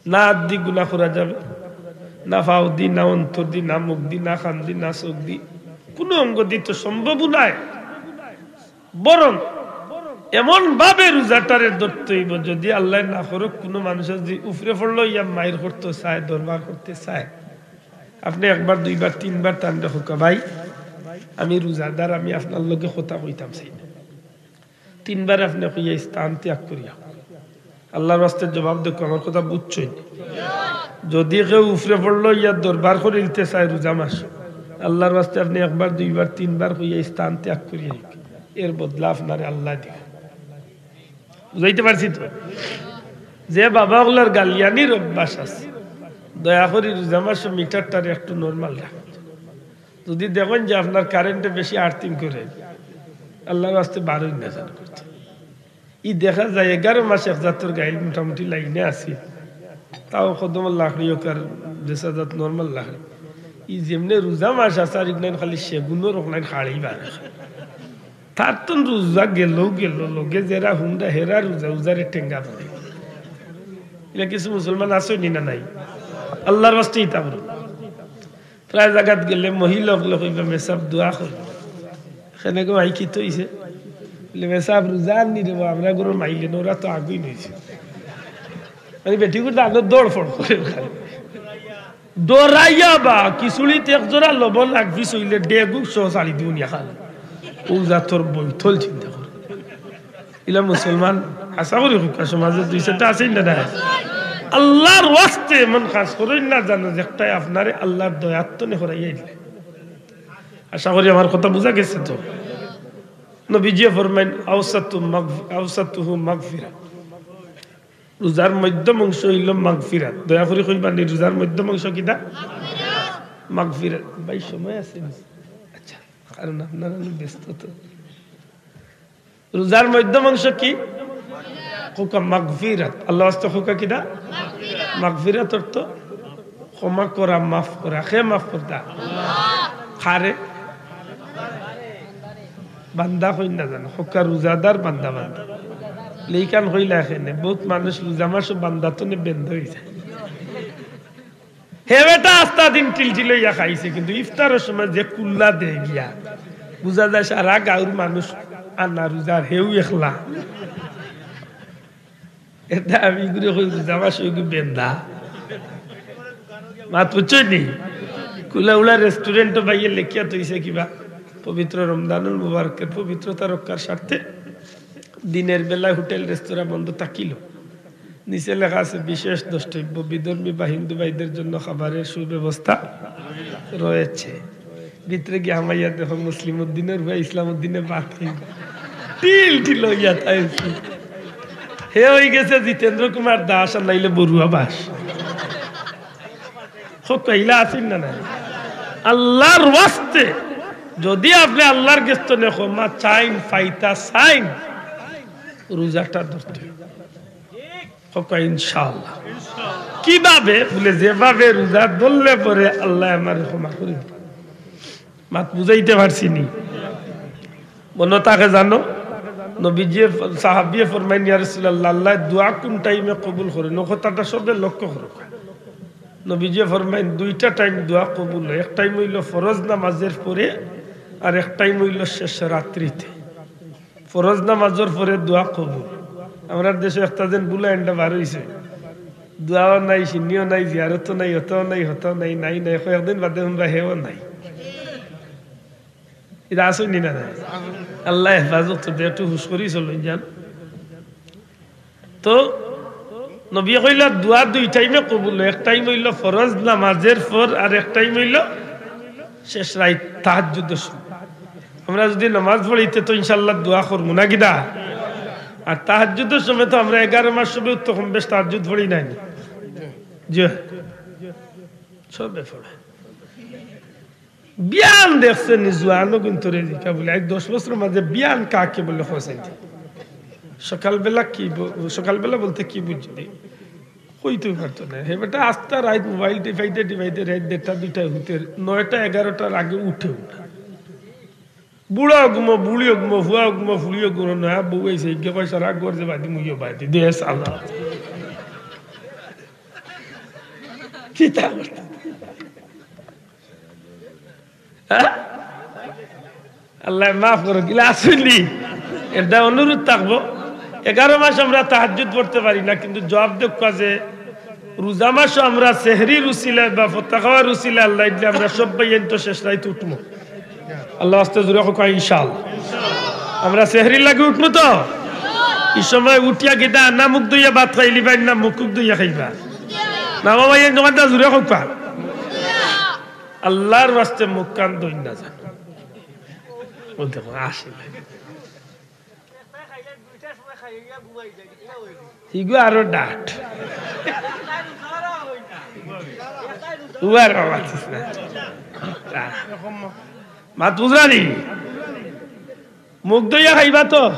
না আত দি গুনা করা যাবে, না পাও দি, না অন্তর দি, না মুখ দি, না কান দি, না চোখ দি, কুনু অঙ্গ দি তো সম্ভব নায়। বরং এমন ভাবে রোজাটারে ধরতে অইব, যদি আল্লায় না করউক কুনু মানুষ যদি উপরে পড়লো ইয়া মাইর করতে চায়, দরবার করতে চায়, আপনে একবার, দুইবার, তিনবার তানরে কউক্কা, "ভাই, আমি রোজাদার, আমি আপনার লগে কথা কইতাম চাই না।" তিনবার আপনে কইয়া স্থান ত্যাগ করিয়া আল্লাহর ওয়াস্তে জবাব দেউক্কা, আমার কথা বুঝছইন? যদি কেউ উপরে পড়লো ইয়া দরবার করিলতে চায় রোজা মাস, আল্লাহর ওয়াস্তে আপনে একবার, দুইবার, তিনবার কইয়া স্থান ত্যাগ করিয়া এর বদলা আপনারে আল্লায় দিবা। বুঝাইতে পারছি তো? যে বাবা অকলর গালিয়ানির অভ্যাস আছে, দয়া করি রোজা মাসো মিটারটারে একটু normal রাখইন। যদি দেখইন যে আপনার কারেন্টে বেশি আর্থিং করে, আল্লার ওয়াস্তে বারইন না যান করতে। ই দেখা যায় এগারো মাস এক জাতর গাইল মোটামুটি লাইনে আছে, তাও কদমর লাকড়ি অখান যেছা জাত normal লাকড়ি। ই যেমনে রোজা মাস আছে আর ইগনাইন খালি সেগুনর অখান খাড়ি বার। তার তো রোজা গেল গেল, লগে যেরা হুন্ডা হেরা রোজা, রোজারে টেঙ্গা বলে। ইলা কিছু মুসলমান আছে নি না নাই? আল্লার ওয়াস্তে ইতা করো। প্রায় জাগাত গেলে মহিলা অকলে কইবা, "মেসাব দোয়া করো।" এখানে গো মাই কিতা অইছে? বলে, "মেসাব রোজা আননি রে বা, আমরা গরুর মাইলে নোরা তো আগুই নইছে।" মানে বেটি করে দাঁত দৌড় ফড় করে খালি। ডরাইয়া বা কিচুড়িত এক জোড়া লবণ লাগবি সইলে ডেগুক সহ ছাড়ি দিও নিয়া খালি। ও জাতর বৈঠল চিন্তা করে। ইলা মুসলমান আশা করি হুকা সমাজে দুই চারটা আছে না, না? আল্লার ওয়াস্তে এমন কাজ করইন না জানো যে একটাই আপনারে আল্লার দয়াত্তনে হরাইয়া দিলে। আশা করি আমার কথা বুঝা গেছে তো। নবীজি ফরমাইন, "আওসাতু মাগফি-, আওসাতুহু মাগফিরা।" রোজার মধ্যম অংশ অইল মাগফিরাত। দয়া করি কইবা নি, রোজার মধ্যম অংশ কিতা? মাগফিরাত। ভাই, সময় আছে নি? আচ্ছা, কারণ আপনারা অনেক ব্যস্ত তো। রোজার মধ্যম অংশ কি? কউক্কা মাগফিরাত। আল্লার ওয়াস্তে কউক্কা কিতা? মাগফিরাত অর্থ ক্ষমা করা, মাফ করা। কে মাফ করতা? কারে? বান্দা কইন না জানো, কউক্কা রোজাদার বান্দা বান্দা। লেইকান কইলা এখানে, বউত মানুষ রোজা মাসো বান্দা তনে বেন্দা অই যায়। হে বেটা আস্তা দিন টিলটিল অইয়া খাইছে, কিন্তু ইফতারর সময় যে কুল্লা দে গিয়া, বুঝা যায় সারা গাউর মানুষ আনা রোজার, হেউ একলা। এটা আমি ঘুরে কই রোজা মাস অইগু বেন্দা। মাত বুঝছইন নি? কুলা উলা রেস্টুরেন্টও ভাইয়ে লেখিয়া থইছে কিবা, "পবিত্র রমজানুল মুবারকের পবিত্রতা রক্ষার স্বার্থে দিনের বেলায় হোটেল রেস্তোরাঁ বন্ধ থাকিল।" নিচে লেখা আছে, "বিশেষ দ্রষ্টব্য, বিধর্মী বা হিন্দু ভাইদের জন্য খাবারের সুব্যবস্থা রয়েছে।" ভিতরে গিয়া হামাইয়া দেখো, মুসলিম উদ্দিনর পুয়া ইসলাম উদ্দিনে ভাত খাইবা। টিলটিল অইয়া তাই। হে অই গেছে জিতেন্দ্র কুমার দাস, আর নাইলে বড়ুয়া বাস। কউক্কা ইলা আছইন না নাই? আল্লার ওয়াস্তে, যদি আপনে আল্লার গেছ তনে ক্ষমা চাইন, পাইতা চাইন, রোজাটা ধরতে অইবো। কউক্কা ইনশাআল্লাহ। কিভাবে? বলে, "যেভাবে রোজা ধরলে পরে আল্লায় আমারে ক্ষমা করি দিবা।" মাত বুঝাইতে পারছি নি? মনো থাকে জানো, নবীজিয়ে, সাহাবিয়ে ফরমাইন, "ইয়া রাসূলুল্লাহ, আল্লায় দোয়া কুন টাইমে কবুল করইন?" অউ কথাটা সবে লক্ষ্য করো। নবীজিয়ে ফরমাইন, "দুইটা টাইম দোয়া কবুল অয়, এক টাইম অইল ফরজ নামাজের পরে, আর এক টাইম অইল শেষ রাত্রিতে।" ফরজ নামাজর পরে দোয়া কবুল। আমরার দেশো একটা যেন বুলা এন্ডা বার অইছে, দোয়াও নাই, শিন্নিও নাই, জিয়ারতও নাই, অতাও নাই, হতাও নাই, নাই, নাই, কয়েকদিন বাদে হুনবা হেও নাই। ইতা আছইন নি না নাই? আল্লায় হেফাজত করতা, একটু হুশ করি চলইন যান। তো নবীয়ে কইলা, দোয়া দুই টাইমে কবুল অয়, এক টাইম অইল ফরজ নামাজের পর, আর এক টাইম অইল শেষ রাইত তাহাজ্জুদর সময়। আমরা যদি নামাজ পড়ি তে তো ইনশাআল্লাহ দোয়া করমু না কিতা? আর তাহাজ্জুদর সময় তো আমরা এগারো মাস সবে তো কম বেশ তাহাজ্জুদ পড়ি নায় নি? জি, সবে পড়ে। বিয়ান দেখছইন নি, জোয়ানো কিন্তু রে জিকা বলে, "আইজ দশ বছরর মাঝে বিয়ান কাকে বলে?" কইছইন নি। সকালবেলা কি ব-, সকালবেলা বলতে কি বুঝলি? কইতেউ পারতো না। হে বেটা আস্তা রাইত মোবাইল টিপাইতে টিপাইতে রাইত দেড়টা দুইটায় হুতে, নয়টা এগারোটার আগে উঠেউ না। বুড়া ঘুমো, বুড়ি ঘুমো, ফুয়া ঘুমো, ফুড়ি ঘুমো, নয়া বউ আইছে, ইগে কয় সারা ঘর যে বাদি মুইও বাদি, দে সালা। কিতা করতে? হ্যাঁ? আল্লায় মাফ করো, কিলা আছইন নি? এটা অনুরোধ থাকবো। এগারো মাস আমরা তাহাজ্জুদ পড়তে পারি না, কিন্তু জবাব দেউক্কা যে রোজা মাসো আমরা সেহরির উছিলায় বা ফত্তা খাওয়ার উছিলায় আল্লায় দিলে আমরা সব ভাইয়াইন তো শেষ রাইত উঠমু। আল্লার ওয়াস্তে জোরে কউক্কা ইনশাআল্লাহ। আমরা সেহরির লাগি উঠমু তো? ই সময় উঠিয়া কিতা না মুখ ধইয়া ভাত খাইলিবা, না মুখ ধইয়া খাইবা? না বাবা, এই দোকানটা জোরে কউক্কা। আল্লার ওয়াস্তে মুখ কান ধইন না যান। বলতে পারে, আসে না। হিগু আরো ডাট। উয়ার বাবা চিস না। মাত বুঝরানি? মুখ ধইয়া খাইবা তো?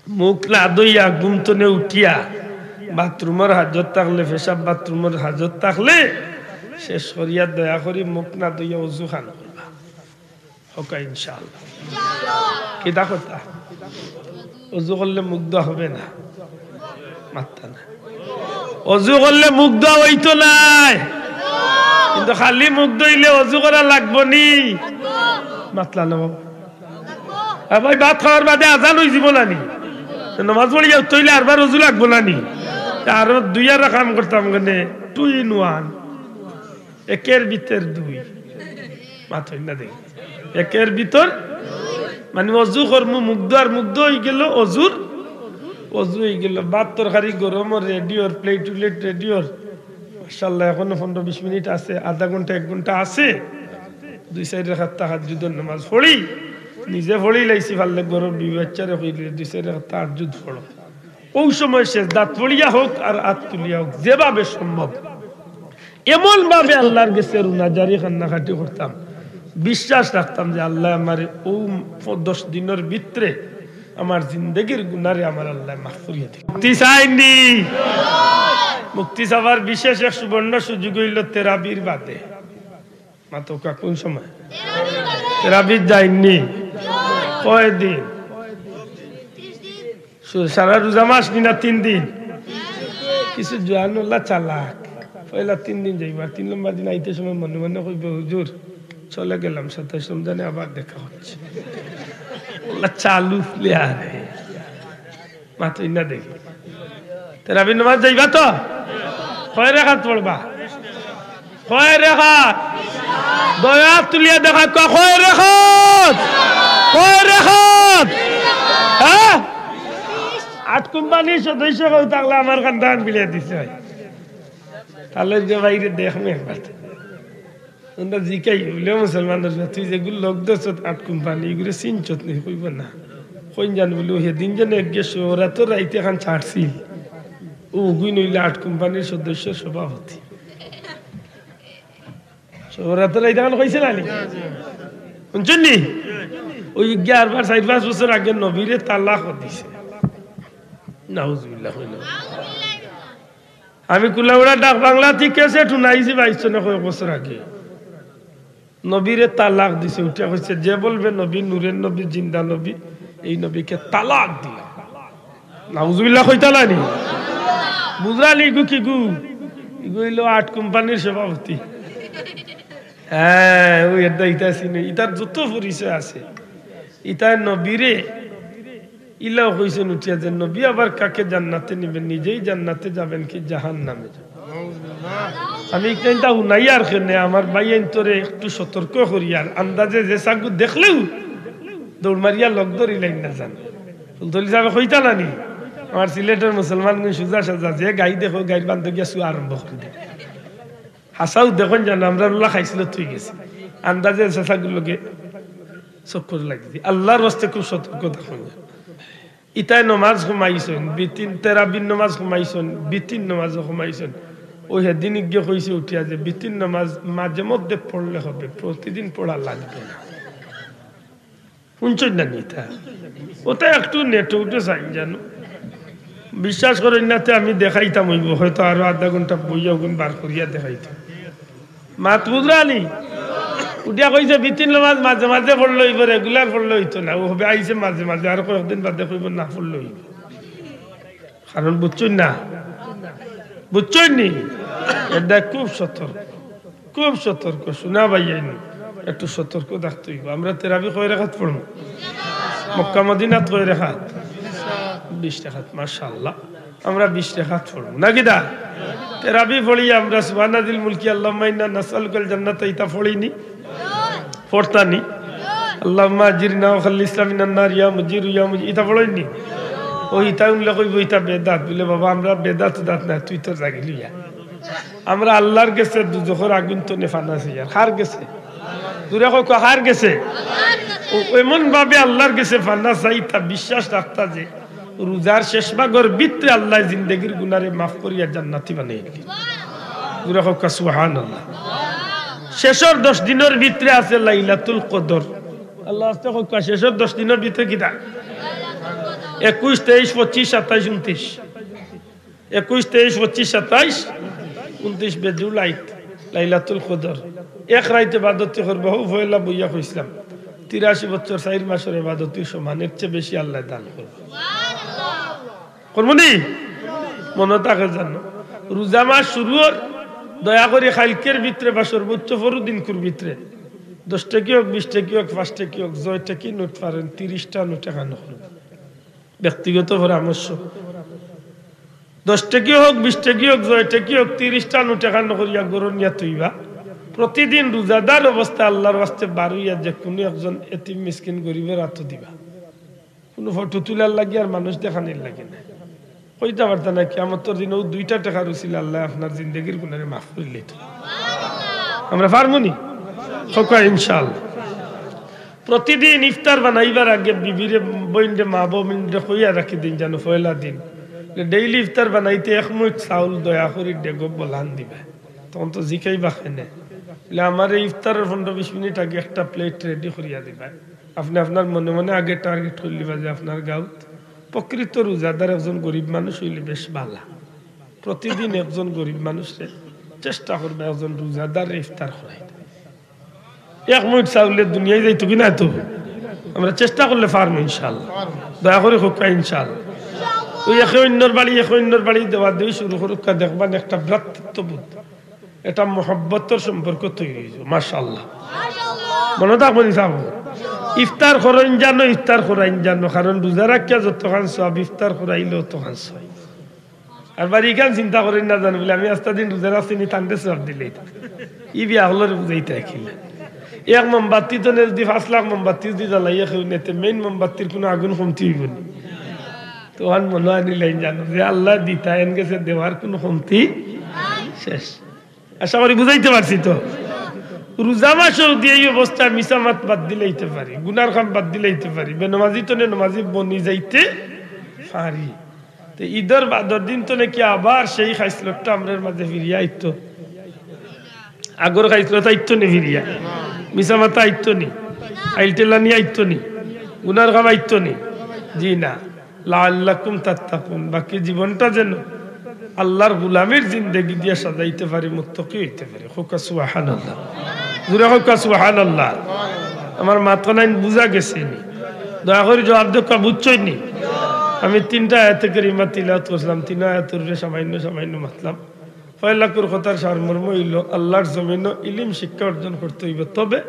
মুখ না ধইয়া ঘুম তনে উঠিয়া বাথরুমর হাজত থাকলে, পেশাব বাথরুমর হাজত থাকলে, শেষ করিয়া দয়া করি মুখ না ধইয়া অজু খান করবা। হকা ইনশাআল্লাহ। কিতা কথা? অজু করলে মুখ ধোয়া হবে না? মাততা না। অজু করলে মুখ ধোয়া অইতো নায়, কিন্তু খালি মুখ ধইলে অজু করা লাগবো নি? মাতলা না বাবা। আর ভাই, ভাত খাওয়ার বাদে আজান অইযিবো না নি? তো নমাজ পড়িয়া উঠতে অইলে আরবার অজু লাগবো না নি? তে আরো দুইয়ার কাম করতাম কেনে, two in one। একের ভিতর দুই। মাতইন না দেখি। একের ভিতর, মানে, অজু করমু, মুখ ধোয়ার, মুখ ধোয়া অইগেলো, অজুর, অজু অইগেলো। ভাত তরকারি গরম, রেডি অর, প্লেট উলেট রেডি অর। মাশাআল্লাহ, এখনো পনেরো বিশ মিনিট আছে, আধা ঘন্টা, এক ঘন্টা আছে। দুই চাইর রাকাত তাহাজ্জুদর নামাজ পড়ি, নিজে পড়ি লাইছি, পারলে ঘরর বিবি বাচ্চারে কইলে দুই চাইর রাকাত তাহাজ্জুদ পড়ো। অউ সময় সেজদাত পড়িয়া হউক আর আত তুলিয়া হউক, যেভাবে সম্ভব, এমন ভাবে আল্লার গেছে রুনাজারি কান্নাকাটি করতাম, বিশ্বাস রাখতাম যে আল্লায় আমারে অউ ফ-, দশ দিনর ভিতরে আমার জিন্দেগির গুনারে আমার আল্লায় মাফ করিয়া দিবা। মুক্তি চাইন নি? মুক্তি চাওয়ার বিশেষ এক সুবর্ণ সুযোগ অইলো তেরাবির বাদে। মাতউক্কা, কুন সময়? তেরাবির যাইন নি? কয় দিন? সু-, সারা রোজা মাস নি না তিন দিন? কিছু জোয়ান অলা চালাক, পয়লা তিন দিন যাইবা, তিন নম্বর দিন আইতে সময় মনে মনে কইবো, "হুজুর, চলে গেলাম, সাতাইশ রমজানে আবার দেখা হচ্ছে।" অলা চালু player। মাতইন না দেখি। তেরাবির নামাজ যাইবা তো? কয় রাকাত পড়বা? কয় রাকাত? দুই আত তুলিয়া দেখা, কয় রাকাত? কয় রাকাত? হ্যাঁ? আট কোম্পানির সদস্য কেউ থাকলে আমার কান্দান বিলিয়া দিছে। তাহলে যে বাইরে দেখমু একবার। আমরা জিকাই, বুলে, "মুসলমানর পুয়া, তুই যেগুর লগ ধরছত আট কোম্পানি, ইগুরে চিনছত নি?" কইবো, "না।" কইন জান বুলে, "হেদিন যেন একগে শোভরাতর রাইতে এখান ছাড়ছিল, অউ অগুইন অইলা আট কোম্পানির সদস্য সভাপতি।" শোভরাতর রাইতে এখান কইছে না নি? হুনছইন নি? অউ গিয়া আরবার চাইর পাঁচ বছর আগে নবীরে তালাক দিছে। নাউজুবিল্লাহ। আমি কুলাউড়া ডাক বাংলা থাকি ক্যাসেট হুনাইছি বাইশ সনে কয়েক বছর আগে। নবীরে তালাক দিছে, উঠিয়া কইছে, "যে বলবে নবী নূরের নবী, জিন্দা নবী, এই নবীকে তালাক দিলাম।" নাউজুবিল্লাহ কইতা না নি? বুঝরা নি ইগু কিগু? ইগু অইলো আট কোম্পানির সভাপতি। হ্যাঁ, অউ এরদা ইতা চিনে, ইতার যত পরিচয় আছে। ইতায় নবীরে ইলাও কইছইন উঠিয়া যে নবী আবার কাকে জান্নাতে নিবেন, নিজেই জান্নাতে যাবেন কি জাহান্নামে যাবেন? আমি ইখানটা হুনাইয়ার কেনে, আমার ভাইয়াইন্তরে একটু সতর্ক করিয়ার, আন্দাজে যে ছাগু দেখলেউ দৌড় মারিয়া লগ ধরিলাইন না জান। ফুলতলি সাবে কইতা না নি, আমার সিলেটর মুসলমানগুইন সুজা সাজা, যে গাই দেখো গাইর বান্দো গিয়া শুয়া আরম্ভ করি দেয়। হাছাউ দেখইন জানো, আমরার অলা খাইছলত অইগেছে। আন্দাজে চাচাগুর লগে চক্কর লাগি দি। আল্লার ওয়াস্তে খুব সতর্ক থাকইন। ইতায় নমাজ কমাইছইন, বিতিন তেরাবির নমাজ কমাইছইন, বিতিন নমাজও কমাইছইন। অউ হেদিন ইগে কইছে উঠিয়া যে বিতিন নমাজ মাঝে মধ্যে পড়লে হবে, প্রতিদিন পড়া লাগবে না। হুনছইন না নি ইতা? অটা একটু নেটে উঠে চাইন জানো। বিশ্বাস করইন না তে আমি দেখাইতাম অইবো, হয়তো আরো আধা ঘন্টা বইয়া অগুন বার করিয়া দেখাইতাম। মাত বুঝরা নি? উঠিয়া কইছে বিতিন নমাজ মাঝে মাঝে পড়লে অইবো, regular পড়লে অইতো না। অউ হবে আইছে মাঝে মাঝে, আর কয়েকদিন বাদে কইবো না পড়লে অইবো। কারণ বুঝছইন না? বুঝছইন নি? এরদায় খুব সতর্ক, খুব সতর্ক। হুনা ভাইয়াইন, একটু সতর্ক থাকতে অইবো। আমরা তেরাবি কয় রাকাত পড়মু? মক্কা মদিনাত কয় রাকাত? বিশ রাকাত, মাশাআল্লাহ। আমরা বিশ রাকাত পড়মু। না কিতা? তেরাবি পড়ি আমরা সুবহানাজিল মুলকি আল্লাহুম্মা ইন্না নাসআলুকাল জান্নাতা, ইতা পড়ি নি? পড়তা নি? আল্লাহুম্মা আজিরনা ওয়া খাল্লিসনা মিনান নার ইয়া মুজিরু ইয়া মুজি-, ইতা পড়ইন নি? অউ ইতা হুনলে কইবো ইতা বেদাত। বুলে, "বাবা, আমরা বেদাত উদাত না, তুই তোর জাগি লইয়া।" আমরা আল্লার গেছে দুজখর আগুন তনে ফানা চাইয়ার। কার গেছে? জুরে কউক্কা, কার গেছে? অউ এমন ভাবে আল্লার গেছে ফানা চাই, ইতা বিশ্বাস রাখতা যে রোজার শেষ ভাগর ভিতরে আল্লায় জিন্দেগির গুনারে মাফ করিয়া জান্নাতি বানাইলিতা। জোরে কউক্কা সুবহানাল্লাহ। শেষর দশ দিনর ভিতরে আছে লাইলাতুল কদর। আল্লাহ আস্তে কউক্কা, শেষর দশ দিনর ভিতরে কিতা? একুশ, তেইশ, পঁচিশ, সাতাইশ, ঊনত্রিশ। একুশ, তেইশ, পঁচিশ, সাতাইশ, ঊনত্রিশ বেজুড় রাইত, লাইলাতুল কদর। এক রাইত ইবাদতি করবা, হউ পয়লা বইয়া কইছলাম, তিরাশি বছর চাইর মাসর ইবাদতির সমান, এর চেয়ে বেশি আল্লায় দান করবা। করমু নি? মনো থাকে জানো, রোজা মাস শুরু অর, দয়া করি কাইলকের ভিতরে বা সর্বোচ্চ পরু দিনকুর ভিতরে দশ টেকি অউক, বিশ টেকি অউক, পাঁচ টেকি অউক, যয় টেকি নোট পারইন, তিরিশটা নোট একখান করবা। ব্যক্তিগত পরামর্শ। দশ টেকি অউক, বিশ টেকি অউক, যয় টেকি অউক, তিরিশটা নোট একখান করিয়া ঘরো নিয়া থইবা। প্রতিদিন রোজাদার অবস্থায় আল্লার ওয়াস্তে বারইয়া যেকুনু একজন এতিম মিসকিন গরিবর আতো দিবা। কুনু ফটো তুলার লাগি আর মানুষ দেখানির লাগি নায়। কইতা পারতা না, কিয়ামতর দিন অউ দুইটা টেকার উছিলায় আল্লায় আপনার জিন্দেগির গুনারে মাফ করিলিতা। আমরা পারমু নি? কউক্কা ইনশাআল্লাহ। প্রতিদিন ইফতার বানাইবার আগে বিবিরে, বইনরে, মা বইনরে কইয়া রাখি দিন জানো, পয়লা দিন যে ডেইলি ইফতার বানাইতে এক মুইট চাউল দয়া করি ডেগো বলান দিবা। তখন তো জিকাইবা কেনে, বলে, "আমারে ইফতারর পনরো বিশ মিনিট আগে একটা প্লেট রেডি করিয়া দিবা।" আপনে আপনার মনে মনে আগে টার্গেট করিলিবা যে আপনার গাউত প্রকৃত রোজাদার একজন গরিব মানুষ অইলে বেশ ভালা। প্রতিদিন একজন গরিব মানুষরে চেষ্টা করবা একজন রোজাদাররে ইফতার করাইতা। এক মুইট চাউলে দুনিয়ায় যাইতো কি না তো? আমরা চেষ্টা করলে পারমু ইনশাআল্লাহ। দয়া করি কউক্কা ইনশাআল্লাহ। অউ একে অইন্যর বাড়ি, একে অইন্যর বাড়ি দেওয়া দেওয়ি শুরু করউক্কা, দেখবা একটা ভ্রাতৃত্ববোধ, একটা মহব্বতর সম্পর্ক তৈরি অইযিবো। মাশাআল্লাহ। মনো থাকবো নি সাব? ইফতার করইন জানো, ইফতার করাইন জানো, কারণ রোজা রাখিয়া যতখান সওয়াব, ইফতার করাইলে অতখান সওয়াব। আর বাড়ি ইখান চিন্তা করইন না জানো, বলে, "আমি আস্তা দিন রোজা রাখছি নি, তানরে সওয়াব দিলাইতাম।" ই বিয়া অকলরে বুঝাইতা কিলা? এক মোমবাতি তনে যদি পাঁচ লাখ মোমবাতি যদি জ্বালাইয়া কেউ নেয়, তে মেইন মোমবাতির কুনু আগুন কমতি অইবো নি? তো অখান মনো আনিলাইন জানো যে আল্লায় দিতা, এন গেছে দেওয়ার কুনু কমতি শেষ। আশা করি বুঝাইতে পারছি তো। রোজা মাসও দিয়া ই অবস্থায় মিছা মাত বাদ দিলাইতে পারি, গুনার কাম বাদ দিলাইতে পারি, বেনমাজি তনে নমাজি বনি যাইতে পারি। তে ইদর বাদর দিন তনে কি আবার সেই খাইছলতটা আমরার মাঝে ফিরিয়া আইতো? আগর খাইছলত আইতো নি ফিরিয়া? মিছা মাতা আইতো নি? আইলটেলানি আইতো নি? গুনার কাম আইতো নি? জি না। লাআল্লাকুম তাত্তাকুন, বাকি জীবনটা যেন আল্লার গোলামির জিন্দেগি দিয়া সাজাইতে পারি, মুত্তাকি অইতে পারি। কউক্কা সুবহানাল্লাহ। জোরে কউক্কা সুবহানাল্লাহ। আমার মাতখানাইন বুঝা গেছে নি? দয়া করি জবাব দেউক্কা, বুঝছইন নি? আমি তিনটা আয়াতে কারিমা তিলাওয়াত করছিলাম, তিন আয়াতর উপরে সামান্য সামান্য মাতলাম। পয়লাকুর কথার সারমর্ম অইলো, আল্লার জমিনো ইলিম শিক্ষা অর্জন করতে অইবো, তবে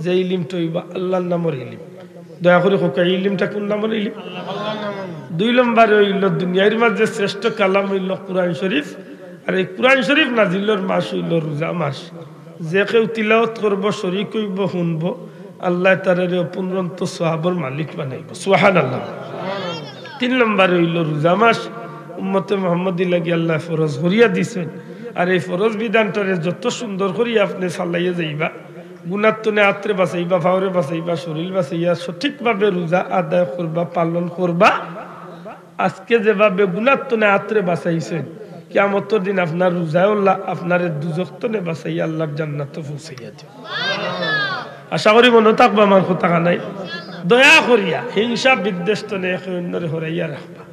যে ইলিমটা অইবো আল্লার নামর ইলিম। দয়া করি কউক্কা, ই ইলিমটা কুন নামর ইলিম? দুই নম্বরে অইলো দুনিয়ার মাঝে শ্রেষ্ঠ কালাম অইলো কুরআন শরীফ। আর ই কুরআন শরীফ নাজিলর মাস অইলো রোজা মাস। যে কেউ তিলাওয়াত করবো, শরিক অইবো, হুনবো, আল্লায় তারে অফুরন্ত সওয়াবর মালিক বানাইবো। সুবহানাল্লাহ। তিন নম্বরে অইলো রোজা মাস উম্মতে মুহাম্মদীর লাগি আল্লায় ফরজ করিয়া দিছইন। আর ই ফরজ বিধানটারে যত সুন্দর করি আপনে চালাইয়া যাইবা, গুনার তনে আতরে বাচাইবা, পাওরে বাচাইবা, শরীল বাচাইয়া সঠিকভাবে রোজা আদায় করবা, পালন করবা। আজকে যেভাবে গুনার তনে আতরে বাচাইছইন, কিয়ামতর দিন আপনার রোজায় আল্লায় আপনারে দুজখ তনে বাচাইয়া আল্লার জান্নাতো পৌঁছাইয়া দিবা। আশা করি মনো থাকবো আমার কথাখানাইন। দয়া করিয়া হিংসা বিদ্বেষ তনে একে অইন্যরে হরাইয়া রাখবা।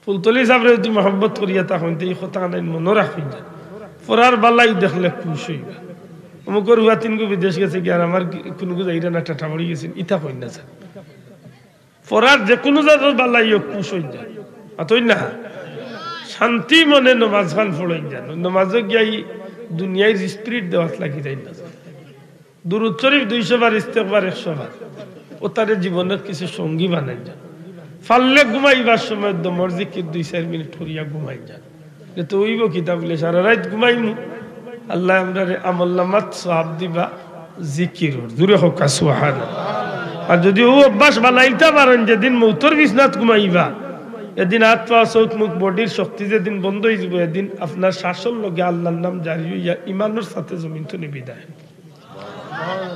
ফুলতলি সাবরে যদি মহব্বত করিয়া থাকইন, তে ই কথাখানাইন মনো রাখইন যান। পরার বালাই দেখলে খুশ অইবা। অমুকর হুয়া তিনগু বিদেশ গেছে গিয়া, আর আমার কুনুগু যাইরা না, টাটা পড়ি গেছইন, ইতা কইন না যান। পরার যেকুনু জাতর বালাই অউক, খুশ অইন যান। মাতইন না? শান্তি মনে নমাজখান পড়ইন যান। নমাজো গিয়া ই দুনিয়ার spirit দেওয়াত লাগি যাইন না যান। দুরুদ শরিফ দুইশো বার, ইস্তেগফার একশো বার। অতারে জীবনর কিছু সঙ্গী বানাইন যান। পারলে ঘুমাইবার সময় দমর জিকির দুই চাইর মিনিট করিয়া ঘুমাইন যান। তে অইবো কিতা বুলে, সারা রাইত ঘুমাইমু, আল্লায় আমরারে আমলনামাত সওয়াব দিবা জিকিরর। জোরে কউক্কা সুবহানাল্লাহ। আর যদি অউ অভ্যাস বানাইলতা পারইন, যেদিন মউতর বিছনাত ঘুমাইবা, এদিন আত পাও, চউখ মুখ, bodyর শক্তি যেদিন বন্ধ অইযিবো, এদিন আপনার শ্বাসর লগে আল্লার নাম জারি অইয়া ইমানর সাথে জমিন তনে বিদায়।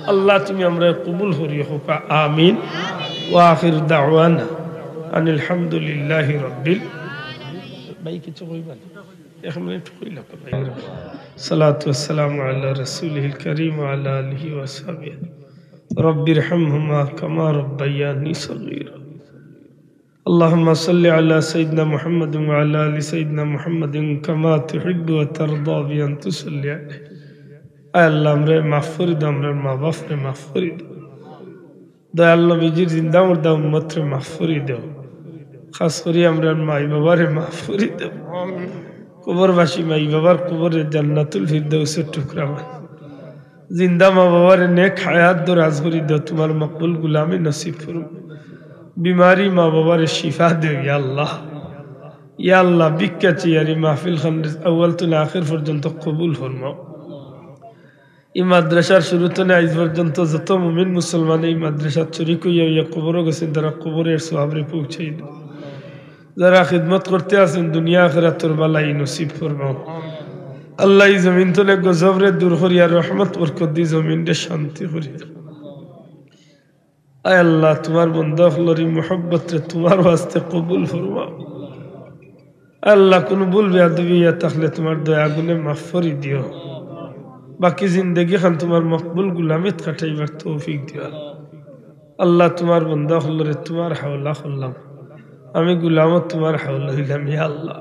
আল্লাহ, তুমি আমরারে কবুল করিও, কউক্কা আমিন। ওয়া আখির দাওয়ানা আনিল হামদুলিল্লাহি রাব্বিল। ভাই, কিছু কইবা? এক মিনিট কইলা ভাই। সালাতু ওয়াসসালামু আলা রাসূলিহিল কারীম ওয়া আলা আলিহি ওয়া সাহবিহি। রাব্বিরহামহুমা কামা রাব্বায়ানি সগীরা। আল্লাহুম্মা সাল্লি আলা সাইয়্যিদিনা মুহাম্মাদিন ওয়া আলা আলি সাইয়্যিদিনা মুহাম্মাদিন কামা তুহিব্বু ওয়া তারদা বিআন তুসাল্লি আলাইহি। আয় আল্লাহ, আমরারে মাফ করি দেও, আমরার মা বাপরে মাফ করি দেও। দয়াল নবীজির জিন্দা মুর্দা উম্মতরে মাফ করি দেও। খাস করি আমরার মাই বাবারে মাফ করি দেও। কবরবাসী মাই বাবার কবরে জান্নাতুল ফিরদাউসের টুকরা বানাও। জিন্দা মা বাবারে নেক হায়াত দরাজ করি দেও, তুমার মকবুল গুলামি নসিব করো। বিমারি মা বাবারে শিফা দেও, ইয়া আল্লাহ। ইয়া আল্লাহ, ভিক্ষা চাইয়ার ই মাহফিল খান আউয়াল তুনে আখির পর্যন্ত কবুল ফরমাও। ই মাদ্রাসার শুরু তুনে আইজ পর্যন্ত যত মুমিন মুসলমান ই মাদ্রাসাত শরিক অইয়া অইয়া কবরো গেছইন, তারার কবরের সওয়াবরে পৌঁছাই দেও। যারা খিদমত করতে আছইন, দুনিয়া আখিরাতর ভালাই নসিব ফরমাও। আল্লাহ, ই জমিন তুনে গজবরে দূর করিয়া রহমত বরকত দি জমিনরে শান্তি করিয়া দেও। আয় আল্লাহ, তুমার বন্দা অকলর ই মহব্বতরে তুমার ওয়াস্তে কবুল ফরমাও। আল্লাহ, কুনু ভুল বেয়াদবি অইয়া থাকলে তুমার দয়া গুণে মাফ করি দিও। বাকি জিন্দেগি খান তুমার মকবুল গুলামিত কাটাইবার তৌফিক দিও। আল্লাহ, তুমার বন্দা অকলরে তুমার হাওলা করলাম। আমি গুলামও তুমার হাওলা অইলাম, ইয়া আল্লাহ।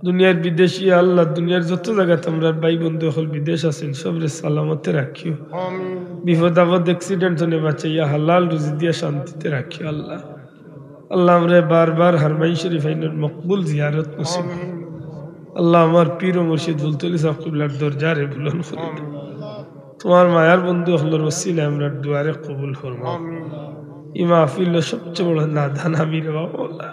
দুনিয়ার বিদেশি, ইয়া আল্লাহ, দুনিয়ার যত জাগাত আমরার ভাই বন্ধু অকল বিদেশ আছইন, সবরে সালামতে রাখিও। আমিন। বিপদ আপদ, accident তুনে বাঁচাইয়া হালাল রুজি দিয়া শান্তিতে রাখিও আল্লাহ। আল্লাহ, আমরারে বারবার হারমাইন শরিফ আইনর মকবুল জিয়ারত নসিব। আমিন। আল্লাহ, আমার পীর ও মুর্শিদ ফুলতলি সাব কিবলার দরজারে বুলন্দ করি দেও। আমিন। তুমার মায়ার বন্ধু অকলর ওসিলায় আমরার দোয়ারে কবুল ফরমাও। আমিন। ই মাহফিলর সবচেয়ে বড় নাদান আমি রে বাবা আল্লাহ।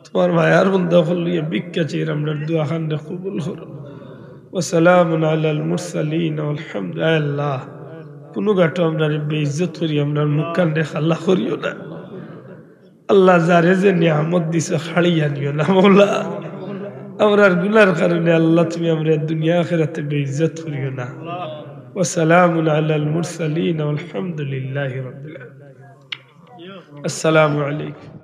তুমার মায়ার বন্দা অকল লইয়া ভিক্ষা চাইয়ার আমরার দোয়া খানরে কবুল করো। ওয়া সালামুন আলাল মুরসালিন ওয়াল হামদু-, আয় আল্লাহ, কুনু ঘাটো আমরারে বেইজ্জত করি আমরার মুখ খানরে কালা করিও না। আল্লাহ, যারে যে নিয়ামত দিছো, কাড়িয়া নিও না, মওলা। আমরার গুনার কারণে, আল্লাহ, তুমি আমরারে দুনিয়া আখিরাতে বেইজ্জত করিও না। ওয়া সালামুন আলাল মুরসালিন ওয়াল হামদুলিল্লাহি রাব্বিল আলামিন। আসসালামু আলাইকুম।